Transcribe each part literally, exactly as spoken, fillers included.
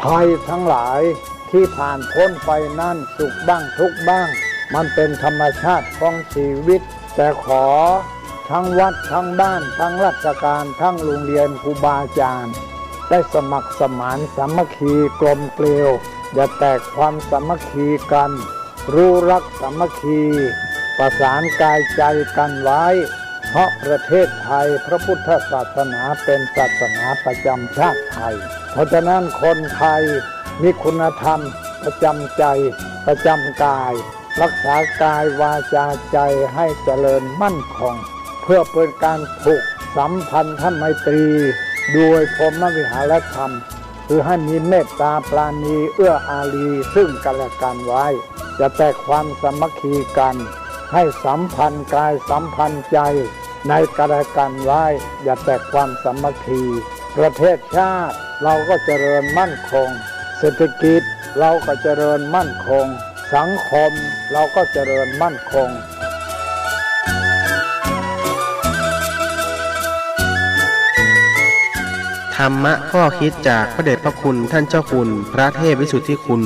ภัยทั้งหลายตี้ผ่านป๊นไปนั้น สุขบ้างทุกข์บ้าง มันเป๋นธรรมชาติของชีวิต แต่ขอทั้งวัดทั้งบ้าน ทั้งราชก๋าน ทั้งโฮงเฮียน ครูบาอาจ๋ารย์ ได้สมัครสมานสามัคคีกลมเกลียว อย่าแตกความสามัคคีกั๋น ฮู้ฮักสามัคคี ประสานกายใจ๋กั๋นไว้ เพราะประเทศไทยพระพุทธศาสนาเป๋นศาสนาประจ๋ำชาติไทย เพราะฉะนั้นคนไทยมีคุณธรรมประจ๋ำใจ๋ ประจ๋ำกาย ฮักษากายวาจาใจ๋หื้อเจริญมั่นคง เปื้อเป๋นก๋านผูกสัมพันธไมตรีโดยพรหมวิหารธรรม คือหื้อมีเมตต๋าปราณีเอื้ออารีซึ่งกั๋นและกั๋นไว้ จะแตกความสามัคคีกั๋น หื้อสัมพันธ์กายสัมพันธ์ใจ๋ในกั๋นและกั๋นไว้ อย่าแตกความสามัคคี ประเทศชาติเราก็เจริญมั่นคง เศรษฐกิจเราก็เจริญมั่นคง สังคมเราก็เจริญมั่นคง ธรรมะข้อคิดจากพระเดชพระคุณท่านเจ้าคุณพระเทพวิสุทธิคุณ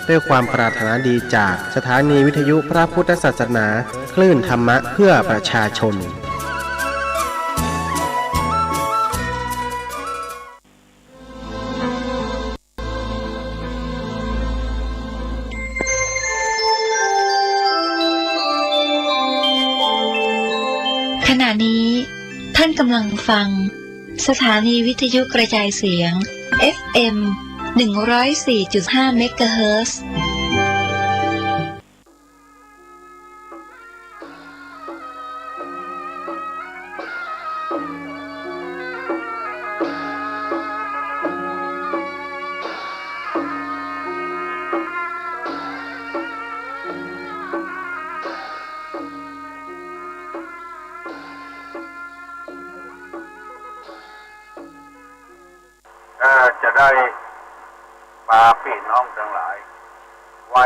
ด้วยความปรารถนาดีจากสถานีวิทยุพระพุทธศาสนา คลื่นธรรมะเพื่อประชาชน ขณะนี้ท่านกำลังฟังสถานีวิทยุกระจายเสียง เอฟเอ็ม หนึ่งร้อยสี่จุดห้า เมกะเฮิรตซ์ เอ่อ จะได้ปาปี้น้องตังหลาย ไหว้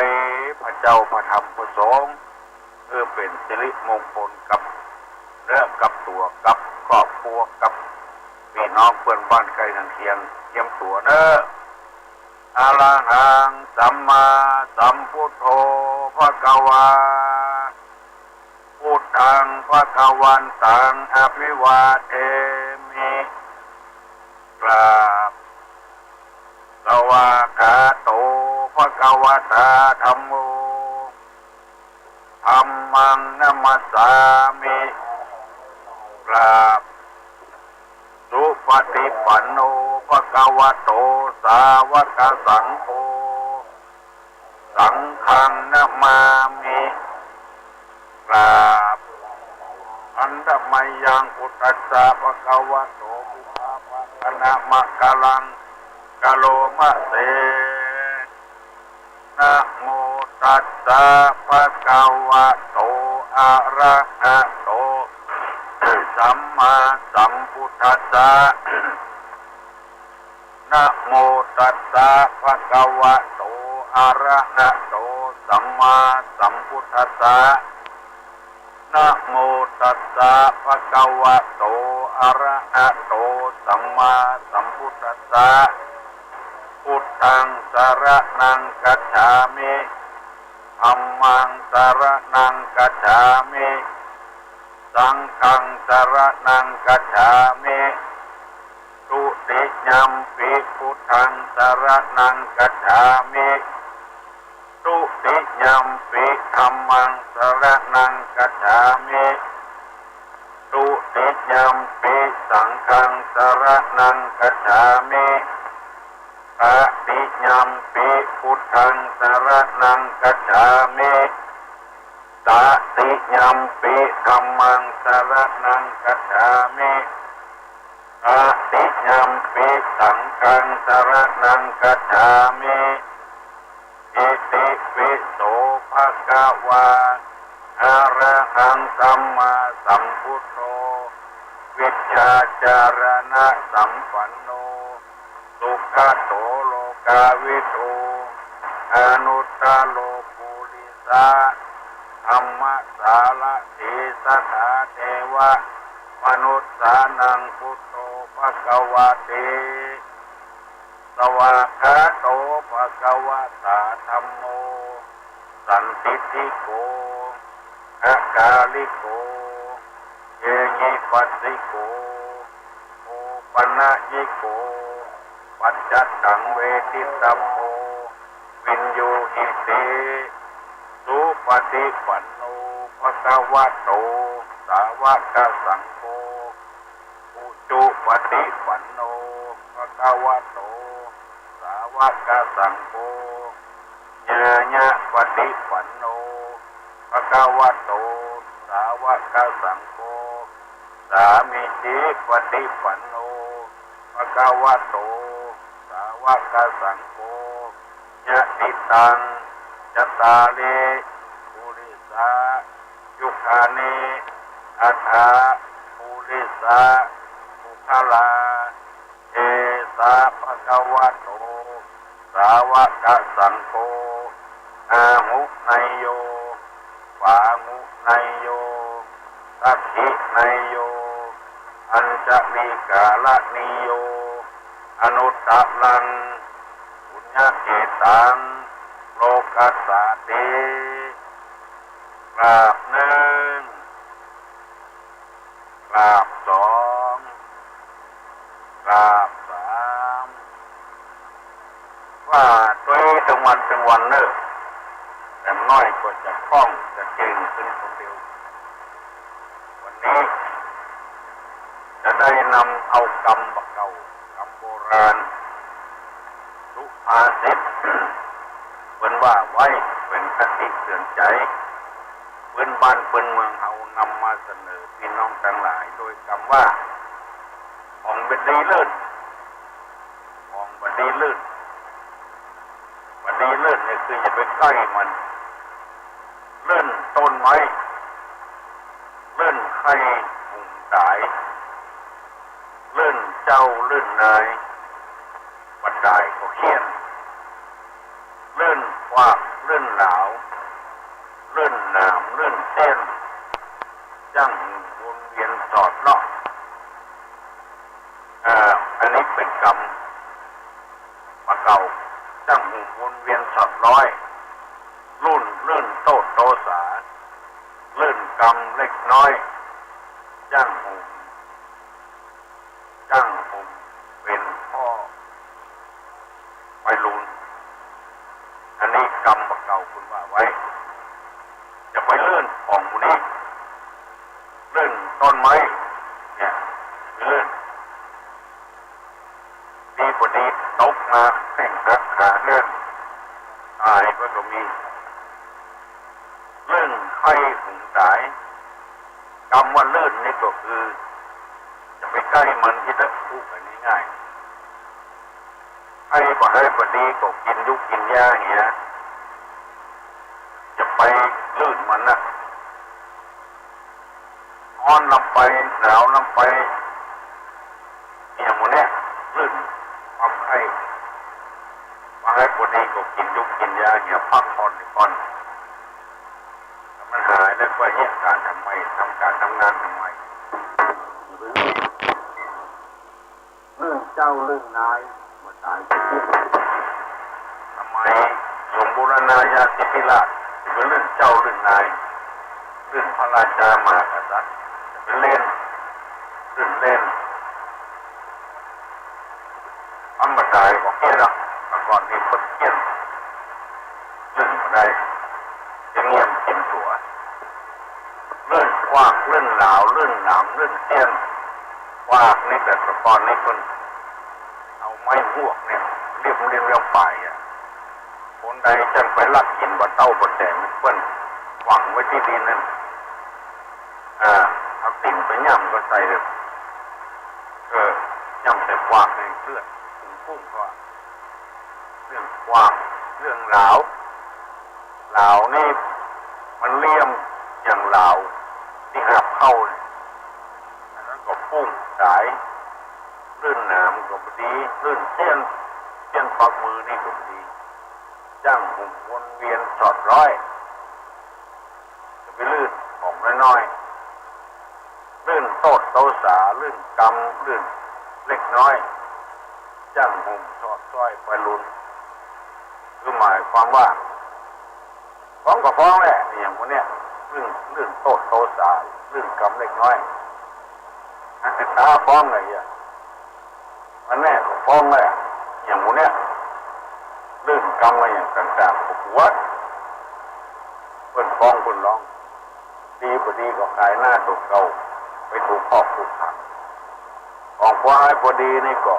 พระเจ้าพระธรรมพระสงฆ์ เพื่อเป๋นสิริมงคลกับเนื้อกับตั๋ว กับครอบครัว กับปี้น้องเปื้อนบ้านใก้เฮือนเคียง เจียมตั๋วเน้อ อะระหัง สัมมาสัมพุทโธ ภะคะวา พุทธัง ภะคะวันตัง อะภิวาเทมิ กราบ สวากขาโต ภะคะวะตา ธัมโม ธัมมัง นะมัสสามิ กราบ สุปะฏิปันโน ภะคะวะโต สาวกสังโฆ สังฆัง นะมามิ กราบ หันตะมะยัง พุทธัสสะ ภะคะวะโต ปุพพะภะคะนะมะกะลัง กะโรมะเส นะโมตัสสะ ภะคะวะโต อะระหะโต สัมมาสัมพุทธัสสะ นะโมตัสสะ ภะคะวะโต อะระหะโต สัมมาสัมพุทธัสสะ นะโมตัสสะ ภะคะวะโต อะระหะโต สัมมาสัมพุทธัสสะ พุทธัง สะระณัง คัจฉามิ ธัมมัง สะระณัง คัจฉามิ สังฆัง สะระณัง คัจฉามิ ทุติยัมปิ พุทธัง สะระณัง คัจฉามิ ทุติยัมปิ ธัมมัง สะระณัง คัจฉามิ ทุติยัมปิ สังฆัง สะระณัง คัจฉามิ ตติยัมปิ พุทธัง สะระณัง คัจฉามิ ตติยัมปิ ธัมมัง สะระณัง คัจฉามิ ตติยัมปิ สังฆัง สะระณัง คัจฉามิ อิติปิโส ภะคะวา อะระหัง สัมมาสัมพุทโธ วิชชาจารณะสัมปันโน สุขะโต โลกาวิทู อนุตตะโร ปุริสะ ธัมมะสารถี สะทา เทวะมนุสสานัง พุทโธ ภะคะวะติ สวากขาโต ภะคะวะตา ธัมโม สันทิฏฐิโก อะกาลิโก เอหิปัสสิโก โอปะนะยิโก ปัจจัตตัง เวทิตัปโป วิญญูหิติ สุปะฏิปันโน ภะคะวะโต สาวะกะสังโฆ อุจุปะฏิปันโน ภะคะวะโต สาวะกะสังโฆ ญาณะปะฏิปันโน ภะคะวะโต สาวะกะสังโฆ สามีจิปะฏิปันโน ภะคะวะโต สาวะกะสังโฆ ยะถิตัง จัตตาริ ปุริสา ยุคคานิ อัฏฐะ ปุริสะ ปุคคลา เอสะ ภะคะวะโต สาวะกะสังโฆ อาหุเนยโย ปาหุเนยโย สักขิเนยโย อัญชลีกะรณีโย อนุตตรัง ปุญญะเขตัง โลกัสสาติ กราบนึ่ง กราบสอง กราบสาม ว่าตวยตึงวันตึงวันเน่อ แต่น้อยก็จะคล่องจะเก่งขึ้นคนเดียว วันนี้ จะได้นำเอากำบ่าเก่า กำโบราณ สุภาษิต เปิ้นว่าไว้เป๋นคติเตือนใจ๋ ปื้นบ้านปื้นเมืองเฮานำมาเสนอปี้น้องตังหลาย โดยกำว่า ของบ่ดีเลิ่น ของบ่ดีเลิ่น บ่ดีเลิ่นนี่คืออย่าไปใก้มัน เลิ่นต้นไม้ เลิ่นใค่หุงต๋าย เลิ่นเจ้าเลิ่นนาย บ่ต๋ายก็เฆี่ยน เลิ่นควักเลิ่นหลาว เลิ่นหนามเลิ่นเสี้ยน จ้างวนเวียนสอดเลาะ เอ่อ อันนี้เป๋นกำบ่าเก่า จ้างวนเวียนสอดร้อย ลุ่นเลิ่นโต้ษโตสา เลิ่นกำเล็กน้อย จ้างหุม จ้างหุมเป๋นพ่อวัยรุ่น อันนี้กำบ่าเก่าเปิ้นว่าไว้ อย่าไปเลิ่นของหมู่นี้ เลิ่นต้นไม้เนี่ย เลิ่น ดีบ่ดีตกมาแข้งหักขาหัก ต๋ายไปก็มี เลิ่นใค่หุงต๋าย กำว่าเลิ่นนี่ก็คือ อย่าไปใก้มัน ตี้จะพูดกั๋นง่ายๆ ใค่บ่หื้อบ่ดีก็กิ๋นยุกกิ๋นยาเหีย อย่าไปเลิ่นมันนะ ฮ้อนนำไป หนาวนำไป เนี่ยหมู่เนี่ย เลิ่นความใค่ บ่หื้อบ่ดีก็กิ๋นยุกกิ๋นยาเหีย พักผ่อนก่อน ถ้ามันหายแล้วก็เฮ็ดก๋านทำใหม่ ทำก๋านทำงานทำใหม่ เรื่องเจ้าเรื่องนาย เมื่อต๋ายไปปุ๊บ สมัยสมบูรณาญาสิทธิราชย์ เป๋นเรื่องเจ้าเรื่องนาย เรื่องพระราชามหากษัตริย์ เป๋นเล่น เรื่องเล่น อันบ่ต๋ายก็เกลียดอะ แต่ก่อนนี้เปิ้นเกลียด เรื่องบ่ได้ จะเงียบเก็บตั๋ว เรื่องควัก เรื่องหลาว เรื่องหนาม เรื่องเสี้ยน ควักนี่แต่ก่อนนี่เปิ้นเอาไม้ฮวกเนี่ย เลียมๆ เลียมๆ ไปอะ คนใดจั่งไปลักกิ๋นบ่าเต้าบ่าแต๋ง เปิ้นฝังไว้ตี้ดินนั่น อ่า เอาตี๋นไปย่ำก็ใส่เลย เออ ย่ำใส่ควักนี่เลือดปุ้งๆ เขาว่า เรื่องควัก เรื่องหลาว หลาวนี่มันเลียมอย่างหลาวตี้หับเข้าเนี่ย อันนั้นก็ปุ้งต๋าย เรื่องหนามก็บ่ดี เรื่องเสี้ยน เสี้ยนปักมือนี่ก็บ่ดี จ้างหุมวนเวียนสอดร้อย อย่าไปเลิ่นของน้อยๆ เลิ่นโต้ษโตสา เลิ่นกำ เลิ่นเล็กน้อย จ้างห่มชอบจ้อยไปลุน คือหมายความว่า ฟ้องก็ฟ้องแหละ อย่างพวกเนี้ย เรื่อง เรื่องโต้ษโตสา เรื่องกรรมเล็กน้อย อันติดตาฟ้องไอ้เนี้ย อันเนี้ยก็ฟ้องแหละ อย่างพวกเนี้ย เรื่องกรรมอะไรอย่างต่างๆ ก็ปวด เปิ้นฟ้องเปิ้นร้อง ดีบ่ดีก็ขายหน้าตั๋วเก่า ไปถูกคอกถูกขัง ของพวกไอ้บ่ดีนี่ก็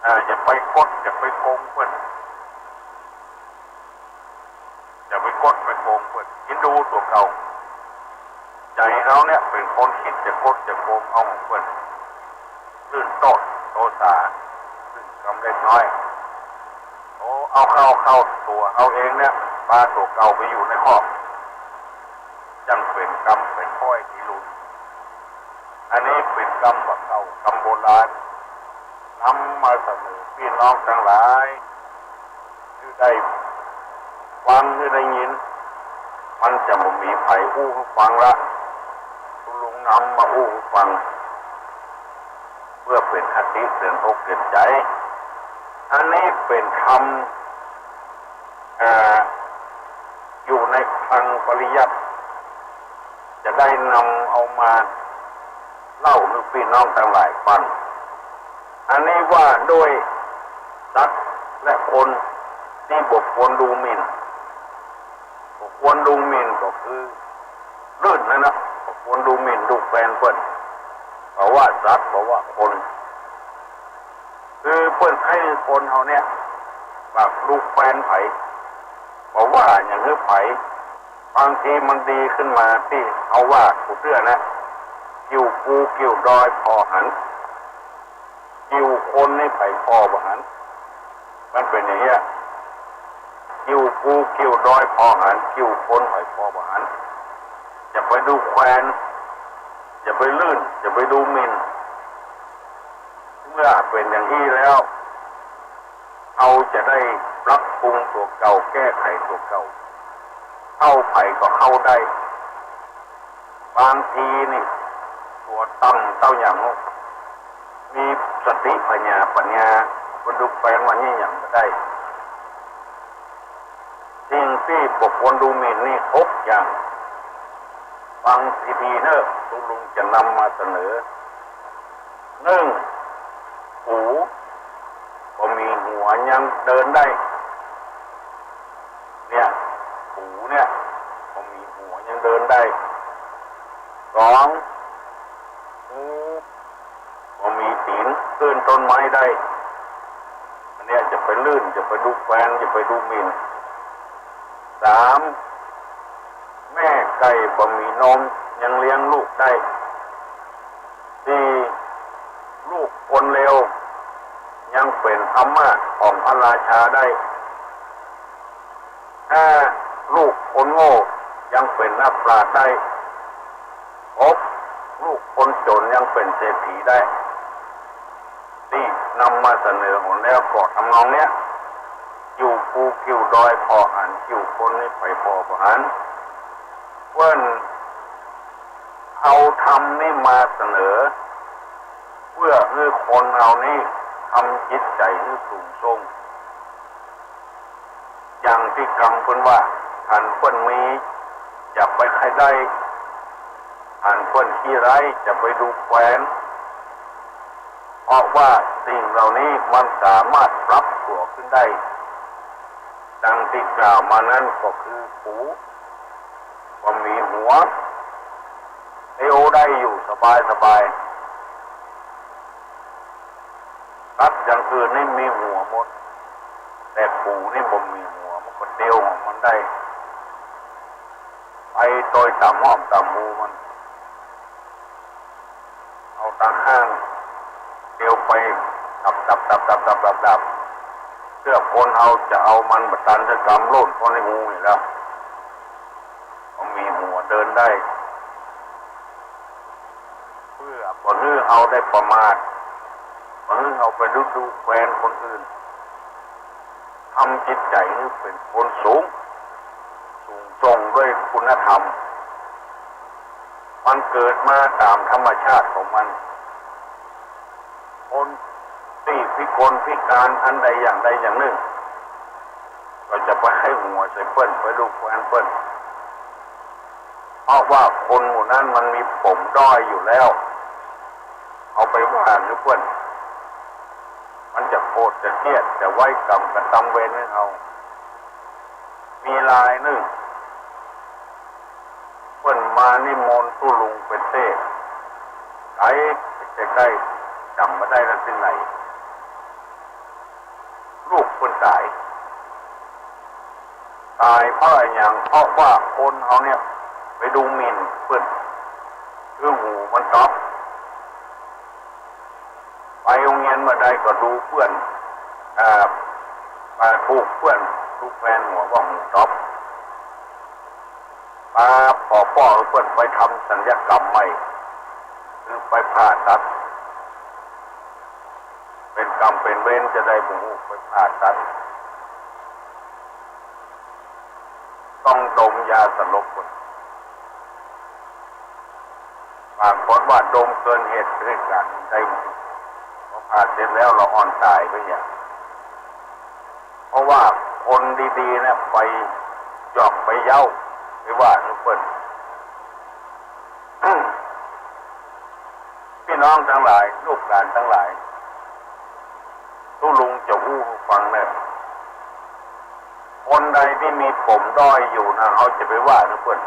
เอ่อ อย่าไปกด อย่าไปโกงเปิ้น อย่าไปกดไปโกงเปิ้น เห็นดูตั๋วเก่า ใจ๋เฮาเนี่ยเป๋นคนคิดจะกดจะโกงเอาของเปิ้น เรื่องโต้ษโตสา เรื่องกรรมเล็กน้อย โอ้ เอาเข้า เข้าตั๋วเฮาเองเนี่ย ปาตั๋วเก่าไปอยู่ในคอก จั้งเป๋นกรรมเป๋นข้อยตี้ลุน อันนี้เป๋นกรรมบ่าเก่า กรรมโบราณ นำมาเสนอปี้น้องตังหลาย หื้อได้ฟัง หื้อได้ยิน มันจะบ่มีใผอู้หื้อฟังละ คุณลุงนำมาอู้หื้อฟัง เพื่อเป๋นคติเตือนอกเตือนใจ๋ อันนี้เป๋นธรรม เอ่อ อยู่ในคลังปริยัติ จะได้นำเอามาเล่าหื้อปี้น้องตังหลายฟัง อันนี้ว่าด้วยสัตว์และคนตี้บ่ควรดูหมิ่น บ่ควรดูหมิ่นก็คือ ลื่นนั่นนะ บ่ควรดูหมิ่นดูแควนเปิ้น บ่ว่าสัตว์ บ่ว่าคน คือเปิ้นใค่หื้อคนเฮาเนี่ย บ่ดูแควนใผ บ่ว่าหยังหื้อใผ บางทีมันดีขึ้นมาตี้เฮาว่า กูเตื้อนะ กิ่วภูกิ่วดอยผ่อหัน กิ่วคนนี่ใผผ่อบ่หัน มันเป๋นอย่างเนี้ย กิ่วภูกิ่วดอยผ่อหัน กิ่วคนใผผ่อบ่หัน อย่าไปดูแควน อย่าไปลื่น อย่าไปดูหมิ่น เมื่อเป๋นอย่างอี้แล้ว เฮาจะได้ปรับปรุงตั๋วเก่า แก้ไขตั๋วเก่า เข้าใผก็เข้าได้ บางทีนี่ ตั๋วต่ำเต้าหยัง มีสติปัญญา ปัญญา บ่ดูแควนว่านี่หยังบ่ได้ สิ่งตี้บ่ควรดูหมิ่นนี่หกอย่าง ฟังดีๆ เน่อ ตุ๊ลุงจะนำมาเสนอ นึ่ง ปู บ่มีหัวยังเดินได้ เนี่ย ปูเนี่ย บ่มีหัวยังเดินได้ สอง งู บ่มีตี๋น เกินต้นไม้ได้ อันเนี้ยจะไปลื่น จะไปดูแควน จะไปดูหมิ่น สาม แม่ไก่บ่มีนมยังเลี้ยงลูกได้ สี่ ลูกคนเลวยังเป๋นอามาตย์ของพระราชาได้ ห้า ลูกคนโง่ยังเป๋นนักปราชญ์ได้ หก ลูกคนจ๋นยังเป๋นเศรษฐีได้ ตี้นำมาเสนอหนแล้วก็ทำนองเนี้ย กิ่วภูกิ่วดอยผ่อหัน กิ่วคนนี่ใผผ่อบ่หัน เปิ้นเอาธรรมนี่มาเสนอ เพื่อหื้อคนเฮานี่ทำจิตใจ๋หื้อสูงส่ง อย่างตี้กำเปิ้นว่า หันเปิ้นมี อย่าไปใค่ได้ หันเปิ้นขี้ร้าย อย่าไปดูแควน เพราะว่าสิ่งเหล่านี้มันสามารถปรับตั๋วขึ้นได้ ดังตี้กล่าวมานั้นก็คือปู บ่มีหัว เตียวได้อยู่สบายสบาย สัตว์อย่างอื่นนี่มีหัวหมด แต่ปูนี่บ่มีหัว มันก็เตียวของมันได้ ไปโตยต๋ามห้อมต๋ามฮูมัน เอาตาข้างเตียวไป ดับดับดับดับดับดับดับ เตื้อคนเฮาจะเอามันบ่ตันจะกำโล่นเข้าในฮูนี่แล้ว มันมีหัวเดินได้ เพื่อบ่หื้อเฮาได้ประมาท บ่หื้อเฮาไปดูดูแควนคนอื่น ทำจิตใจ๋หื้อเป๋นคนสูง สูงส่งด้วยคุณธรรม มันเกิดมาต๋ามธรรมชาติของมัน คน ตี้พิกลพิก๋านอันใดอย่างใดอย่างนึ่ง ก็จะไปใค่หัวใส่เปิ้น ไปดูแควนเปิ้น เพราะว่าคนหมู่นั้นมันมีปมด้อยอยู่แล้ว เอาไปว่าหื้อเปิ้น มันจะโกรธจะเคียด จะไว้ก๋รรมกระตำเวรหื้อเฮา มีรายนึ่ง เปิ้นมานิมนต์ตุ๊ลุงไปเตสน์ ไก๋ใก้ๆ จ๋ำบ่ได้แล้วตี้ไหน ลูกเปิ้นต๋าย ต๋ายเพราะอะหยัง เพราะว่าคนเฮาเนี่ยไปดูหมิ่นเปิ้น คือหูมันต๊อบ ไปโฮงเฮียนบ่ได้ก็ดูเปื้อน อ่า อ่า ถูกเปื้อน ถูกแฟนหัวว่าหูต๊อบ ปาขอป้อหื้อเปิ้นไปทำศัลยกรรมใหม่ คือไปผ่าตัด เป๋นกรรมเป๋นเวรจะใดบ่ฮู้ ไปผ่าตัด ต้องดมยาสลบก่อน ปรากฏว่าดมเกินเหตุ เหตุก๋ารณ์ใดบ่ฮู้ พอผ่าเสร็จแล้วละอ่อนต๋ายไปเนี่ย เพราะว่าคนดีๆ เนี่ยไปหยอกไปเย้า ไปว่าหื้อเปิ้น พี่น้องตังหลาย ลูกหลานตังหลาย ตุ๊ลุงจะอู้หื้อฟังเน่อ คนใดตี้มีปมด้อยอยู่นะ เฮาจะไปว่าหื้อเปิ้น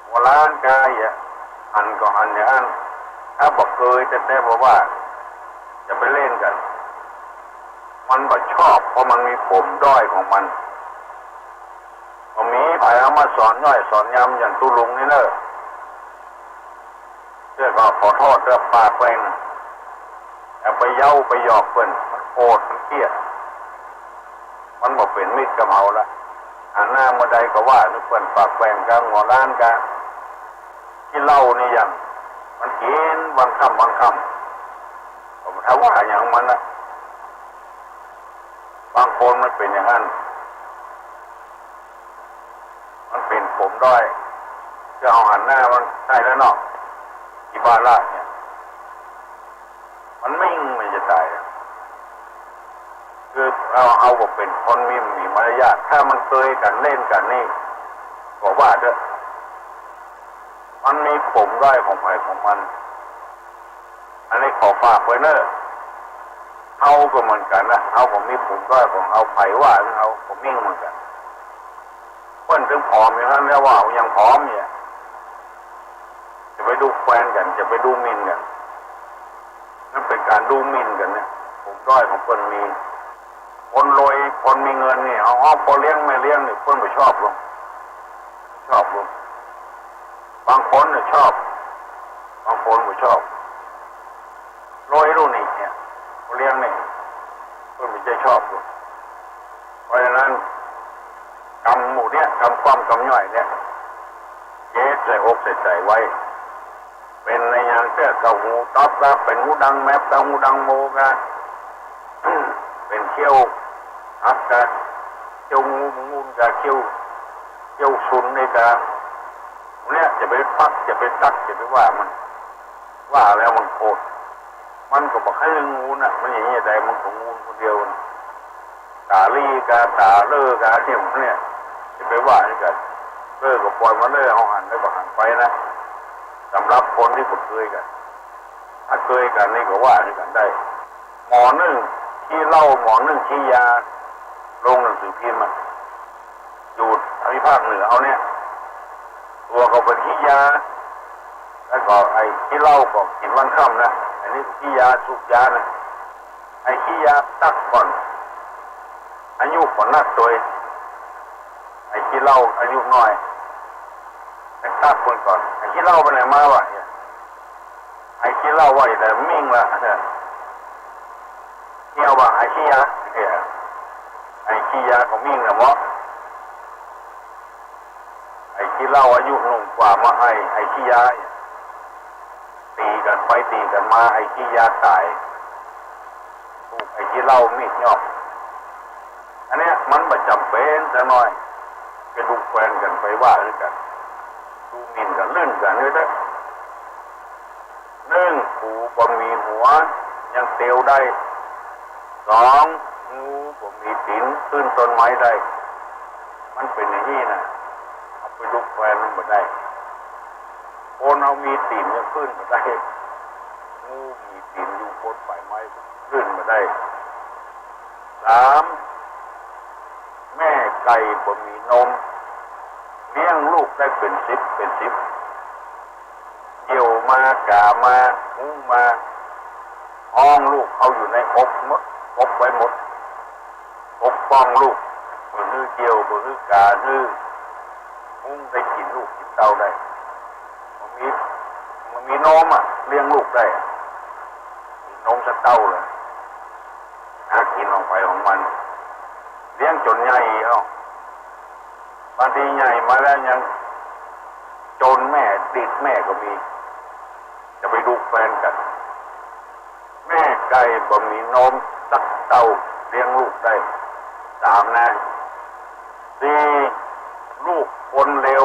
หัวล้านกาเยียะ หันก็หันอย่างอั้น ถ้าบ่เกยแต๊ๆ บ่ว่า จะไปเล่นกั๋น มันบ่ชอบ เพราะมันมีปมด้อยของมัน บ่มีใผเอามาสอนย่อยสอนยำอย่างตุ๊ลุงนี่เน่อ เตื้อก็ขอโต้ษเตื้อปากแหว่ง อย่าไปเย้าไปหยอกเปิ้น มันโกรธมันเคียด มันบ่เป๋นมิตรกับเฮาละ หันหน้าเมื่อใดก็ว่าหื้อเปิ้น ปากแหว่งกา หัวล้านกา ขี้เหล้านี่อย่าง มันกิ๋นวันค่ำวันค่ำ ก็บ่ทันว่าหยังมันละ บางคนมันเป๋นอย่างอั้น มันเป๋นปมด้อย จะเอาหันหน้ามันได้แล้วเนาะ อิบาระเนี่ย มันมิ่งมันจะต๋ายอะ คือเอา เอาบ่เป๋นคนมี มีมารยาท ถ้ามันเกยกั๋นเล่นกั๋นนี่ ก็ว่าเต๊อะ มันมีปมด้อยของใผของมัน อันนี้ขอฝากไว้เน่อ เฮาก็เหมือนกั๋นนะ เฮาก็มีปมด้อยของเฮา ใผว่าเฮาก็มิ่งเหมือนกั๋น เปิ้นตึงผอมอย่างนั้นแล้วว่ายังผอมเนี่ย จะไปดูแควนกั๋น จะไปดูหมิ่นกั๋น นั่นเป๋นก๋านดูหมิ่นกั๋นเนี่ย ปมด้อยของเปิ้นมี คนรวย คนมีเงินนี่ เอา เอาพ่อเลี้ยงแม่เลี้ยงนี่ เปิ้นบ่ชอบหรอก ชอบหรอก บางคนเนี่ยชอบ บางคนบ่ชอบ รวยลูกนี่เนี่ย พ่อเลี้ยงนี่ เปิ้นบ่ใจ้ชอบหรอก เพราะฉะนั้น กำหมู่เนี่ย กำคว่ำกำย่อยเนี่ย เก็บใส่อกใส่ใจ๋ไว้ เป๋นในอย่างเตื้อก็หูต๊อบกา เป๋นหูดังแมบกา หูดังโมกา เป๋นเขี้ยวหักกา เขี้ยวงู งูกา เขี้ยว เขี้ยวสุนนี่กา เนี่ยจะไปปัก จะไปตัก จะไปว่ามัน ว่าแล้วมันโกรธ มันก็บ่ใค่งูนะ มันอย่างนี้ใด มันก็งูคนเดียวนะ ต๋าลี่กา ต๋าเล่อกา เนี่ย เนี่ย จะไปว่าหื้อกั๋น เล่อก็ป่อยมันเล่อ เฮาหันได้ก็หันไปนะ สำหรับคนตี้บ่เกยกั๋น ถ้าเกยกั๋นนี่ก็ว่าหื้อกั๋นได้ หมอนึ่งขี้เหล้า หมอนึ่งขี้ยา ลงหนังสือพิมพ์อะ อยู่ทางภาคเหนือเฮาเนี่ย ตั๋วก็เป๋นขี้ยา แล้วก็ไอ้ขี้เหล้าก็กิ๋นวันค่ำนะ อันนี้ขี้ยา สูบยานะ ไอ้ขี้ยาตั๊กก่อน อายุบ่นักตวย ไอ้ขี้เหล้าอายุน้อย ไปตั๊กเปิ้นก่อน ไอ้ขี้เหล้าไปไหนมาวะเนี่ย ไอ้ขี้เหล้าว่าอย่างใด มิ่งละเนี่ย เนี่ยว่าไอ้ขี้ยาเนี่ย ไอ้ขี้ยาก็มิ่งละเนาะ ไอ้ขี้เหล้าอายุหนุ่มกว่ามาไอ้ ไอ้ขี้ยาเนี่ย ตี๋กั๋นไปตี๋กั๋นมา ไอ้ขี้ยาต๋าย ถูกไอ้ขี้เหล้ามีดยอก อันเนี้ยมันบ่จ๋ำเป๋นสักหน่อย ไปดูแควนกั๋น ไปว่าหื้อกั๋น ดูหมิ่นกั๋น ลื่นกั๋นนี่เต๊อะ นึ่ง ปูบ่มีหัว ยังเตียวได้ สอง งูบ่มีตี๋นขึ้นต้นไม้ได้ มันเป๋นอย่างนี้นะ เอาไปดุแควนมันบ่ได้ คนเฮามีตี๋นยังขึ้นบ่ได้ งูมีตี๋นอยู่บนป๋ายไม้ขึ้นบ่ได้ สาม แม่ไก่บ่มีนม เลี้ยงลูกได้เป๋นสิบเป๋นสิบ เยี่ยวมา ก๋ามา ฮุ้งมา อ้องลูกเอาอยู่ในอกหมด ปกไว้หมด ปกป้องลูก บ่หื้อเยี่ยว บ่หื้อก๋า หื้อฮุ้งได้กิ๋นลูกกิ๋นเต้าได้ มันมี มันมีนมอะ เลี้ยงลูกได้ มีนมสักเต้าเลย หากิ๋นของใผของมัน เลี้ยงจ๋นใหญ่เอ้า บางทีใหญ่มาแล้วยังจ๋นแม่ ติดแม่ก็มี จะไปดุแควนกั๋น แม่ไก่บ่มีนมสักเต้า เลี้ยงลูกได้ สาม นะ สี่ ลูกคนเลว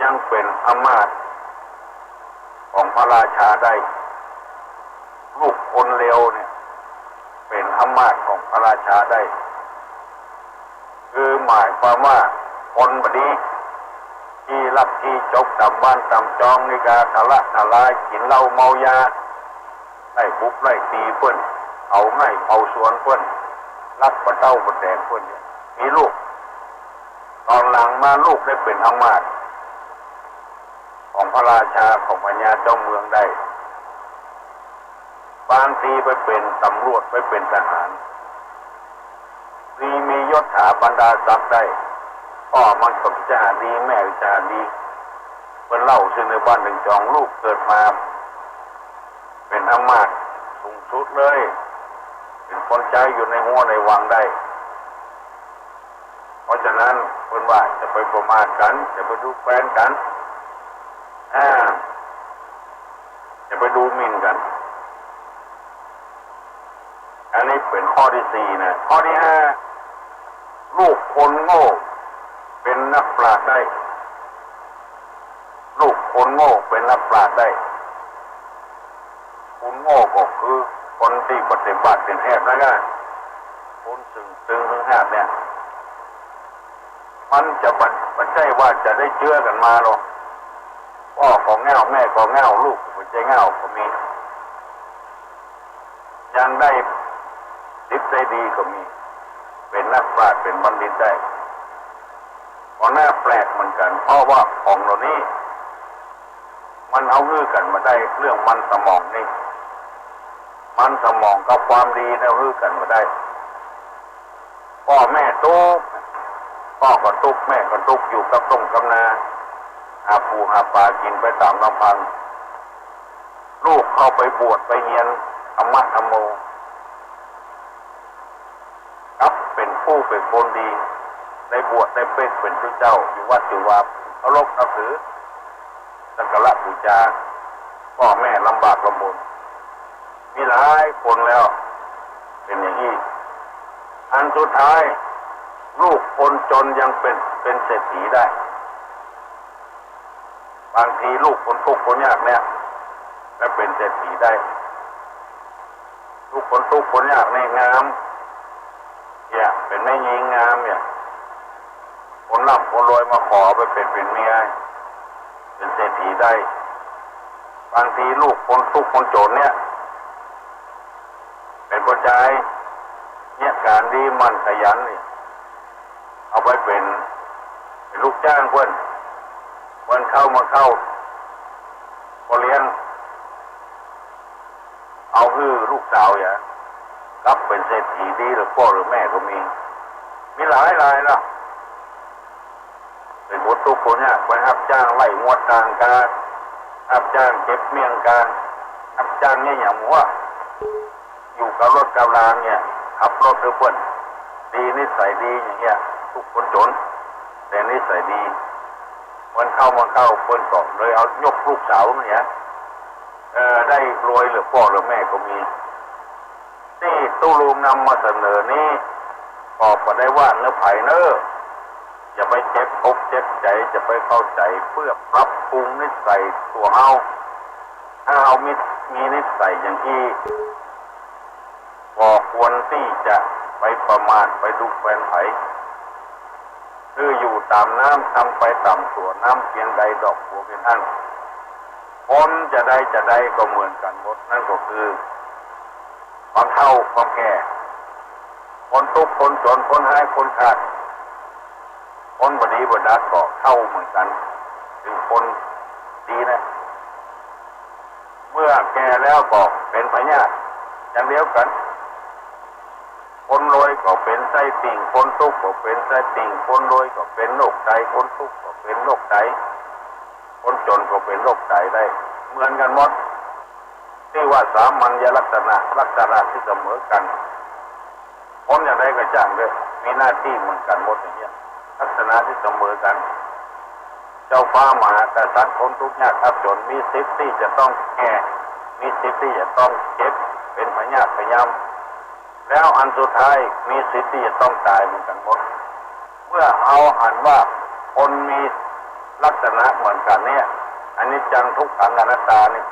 ยังเป๋นอำมาตย์ของพระราชาได้ ลูกคนเลวเนี่ยเป๋นอำมาตย์ของพระราชาได้ คือหมายความว่าคนบ่ดี ขี้ลักขี้จกต๋ามบ้านต๋ามจองนี่ก็ทะละทะลาย กิ๋นเหล้าเมายา ไล่บุบไล่ตี๋เปิ้น เผาไฮ่เผาสวนเปิ้น ลักป้าเต๊าป้าแตนเปิ้นเนี่ย มีลูก ต๋อนหลังมาลูกได้เป๋นอำมาตย์ของพระราชา ของพญาเจ้าเมืองได้ บางทีไปเป๋นต๋ำรวจ ไปเป๋นทหาร มี มียศถาบรรดาศักดิ์ได้ ป้อมันก็จาดี แม่ก็จาดี เปิ้นเล่าเซิ่งในบ้านเซิ่งจอง ลูกเกิดมาเป๋นอำมาตย์สูงสุดเลย เป๋นคนใจ๊อยู่ในฮั้วในวังได้ เพราะฉะนั้นเปิ้นว่าจะไปประมาทกั๋น จะไปดูแควนกั๋น อ่า จะไปดูหมิ่นกั๋น อันนี้เป๋นข้อตี้สี่นะ ข้อตี้ห้า ลูกคนโง่เป๋นนักปราชญ์ได้ ลูกคนโง่เป๋นนักปราชญ์ได้ คนโง่ก็คือคนตี้ปฏิบัติเป๋นแอบนะ คนตึงตึงหึงหาบเนี่ย มันจะบ่ บ่ใจ้ว่าจะได้เจื้อกั๋นมาหรอก ป้อก็เง่า แม่ก็เง่า ลูกก็บ่ใจ้เง่าก็มี ยังได้ดิบได้ดีก็มี เป๋นนักปราชญ์ เป๋นบัณฑิตได้ ก็น่าแปลกเหมือนกั๋น เพราะว่าของเหล่านี้ มันเอาหื้อกั๋นบ่ได้ เรื่องมันสมองนี่ มันสมองกับความดีเนี่ยหื้อกั๋นบ่ได้ ป้อแม่ตุ๊กข์ ป้อก็ตุ๊กข์ แม่ก็ตุ๊กข์ อยู่กับต้งกับนา หาปูหาป๋ากิ๋นไปต๋ามลำพัง ลูกเข้าไปบวชไปเฮียนธรรมะธรรมโม กลับเป๋นผู้เป๋นคนดี ได้บวชได้เป๊กเป๋นตุ๊เจ้า อยู่วัดอยู่วา เคารพนับถือ สักการะบูชา ป้อแม่ลำบากลำบน มีหลายคนแล้ว เป๋นอย่างอี้ อันสุดท้าย ลูกคนจ๋นยังเป๋น เป๋นเศรษฐีได้ บางทีลูกคนตุ๊กข์คนยากเนี่ย แล้วเป๋นเศรษฐีได้ ลูกคนตุ๊กข์คนยากเนี่ยงาม เนี่ย เป๋นแม่ญิงงามเนี่ย คนร่ำคนรวยมาขอไปเป๋น เป๋นเมีย เป๋นเศรษฐีได้ บางทีลูกคนตุ๊กข์คนจ๋นเนี่ย เป๋นผู้จาย เยียะก๋านดี หมั่นขยันนี่ เอาไปเป๋น เป๋นลูกจ้างเปิ้น วันเข้าเมืองเข้า ก็เลี้ยง เอาหื้อลูกสาวอย่า กลับเป๋นเศรษฐีดีเหลือป้อเหลือแม่ก็มี มีหลายรายละ เป๋นคนตุ๊กข์คนยาก ไปฮับจ้างไล่งวดตางกา ฮับจ้างเก็บเมี่ยงกา ฮับจ้างเยียะหยังหั้ว อยู่กับรถกับลาเนี่ย ขับรถหื้อเปิ้น ดีนิสัยดีอย่างเงี้ย ตุ๊กข์คนจ๋น แต่นิสัยดี วันเข้าเมืองเข้าเปิ้นก็เลยเอายกลูกสาวเนี่ย เออ ได้รวยเหลือป้อเหลือแม่ก็มี ตี้ตุ๊ลุงนำมาเสนอนี้ ก็บ่ได้ว่าเนื้อใผเน้อ อย่าไปเจ็บอกเจ็บใจ๋ อย่าไปเข้าใจ๋ เปื้อปรับปรุงนิสัยตั๋วเฮา ถ้าเฮามี มีนิสัยอย่างอี้ บ่ควรตี้จะไปประมาทไปดูแควนใผ คืออยู่ต๋ามน้ำ ทำไปต๋ามตั๋ว น้ำเปียงใดดอกบัวเปียงอั้น คนจะใดจะใดก็เหมือนกั๋นหมด นั้นก็คือ คนเฒ่าคนแก่ คนตุ๊กข์คนจ๋น คนฮ้ายคนขาด คนบ่ดีบ่ดัดก็เฒ่าเหมือนกั๋น เป๋นคนดีนะ เมื่อแก่แล้วก็เป๋นพยาธิอย่างเดียวกั๋น คนรวยก็เป๋นไส้ติ่ง คนตุ๊กข์ก็เป๋นไส้ติ่ง คนรวยก็เป๋นโรคไต คนตุ๊กข์ก็เป๋นโรคไต คนจ๋นก็เป๋นโรคไตได้ เหมือนกั๋นหมด ตี้ว่าสามัญญลักษณะ ลักษณะตี้เสมอกั๋น คนอย่างใดก็จ้างเต๊อะ มีหน้าตี้เหมือนกั๋นหมดอย่างเนี้ย ลักษณะตี้เสมอกั๋น เจ้าฟ้ามหากษัตริย์ คนทุกข์ยากอับจ๋น มีสิทธิ์ตี้จะต้องแก่ มีสิทธิ์ตี้จะต้องเจ็บ เป๋นพยาธิพยายาม แล้วอันสุดท้ายมีสิทธิ์ตี้จะต้องต๋ายเหมือนกั๋นหมด เมื่อเฮาหันว่าคนมีลักษณะเหมือนกั๋นเนี่ย อนิจจัง ทุกขัง อนัตตานี่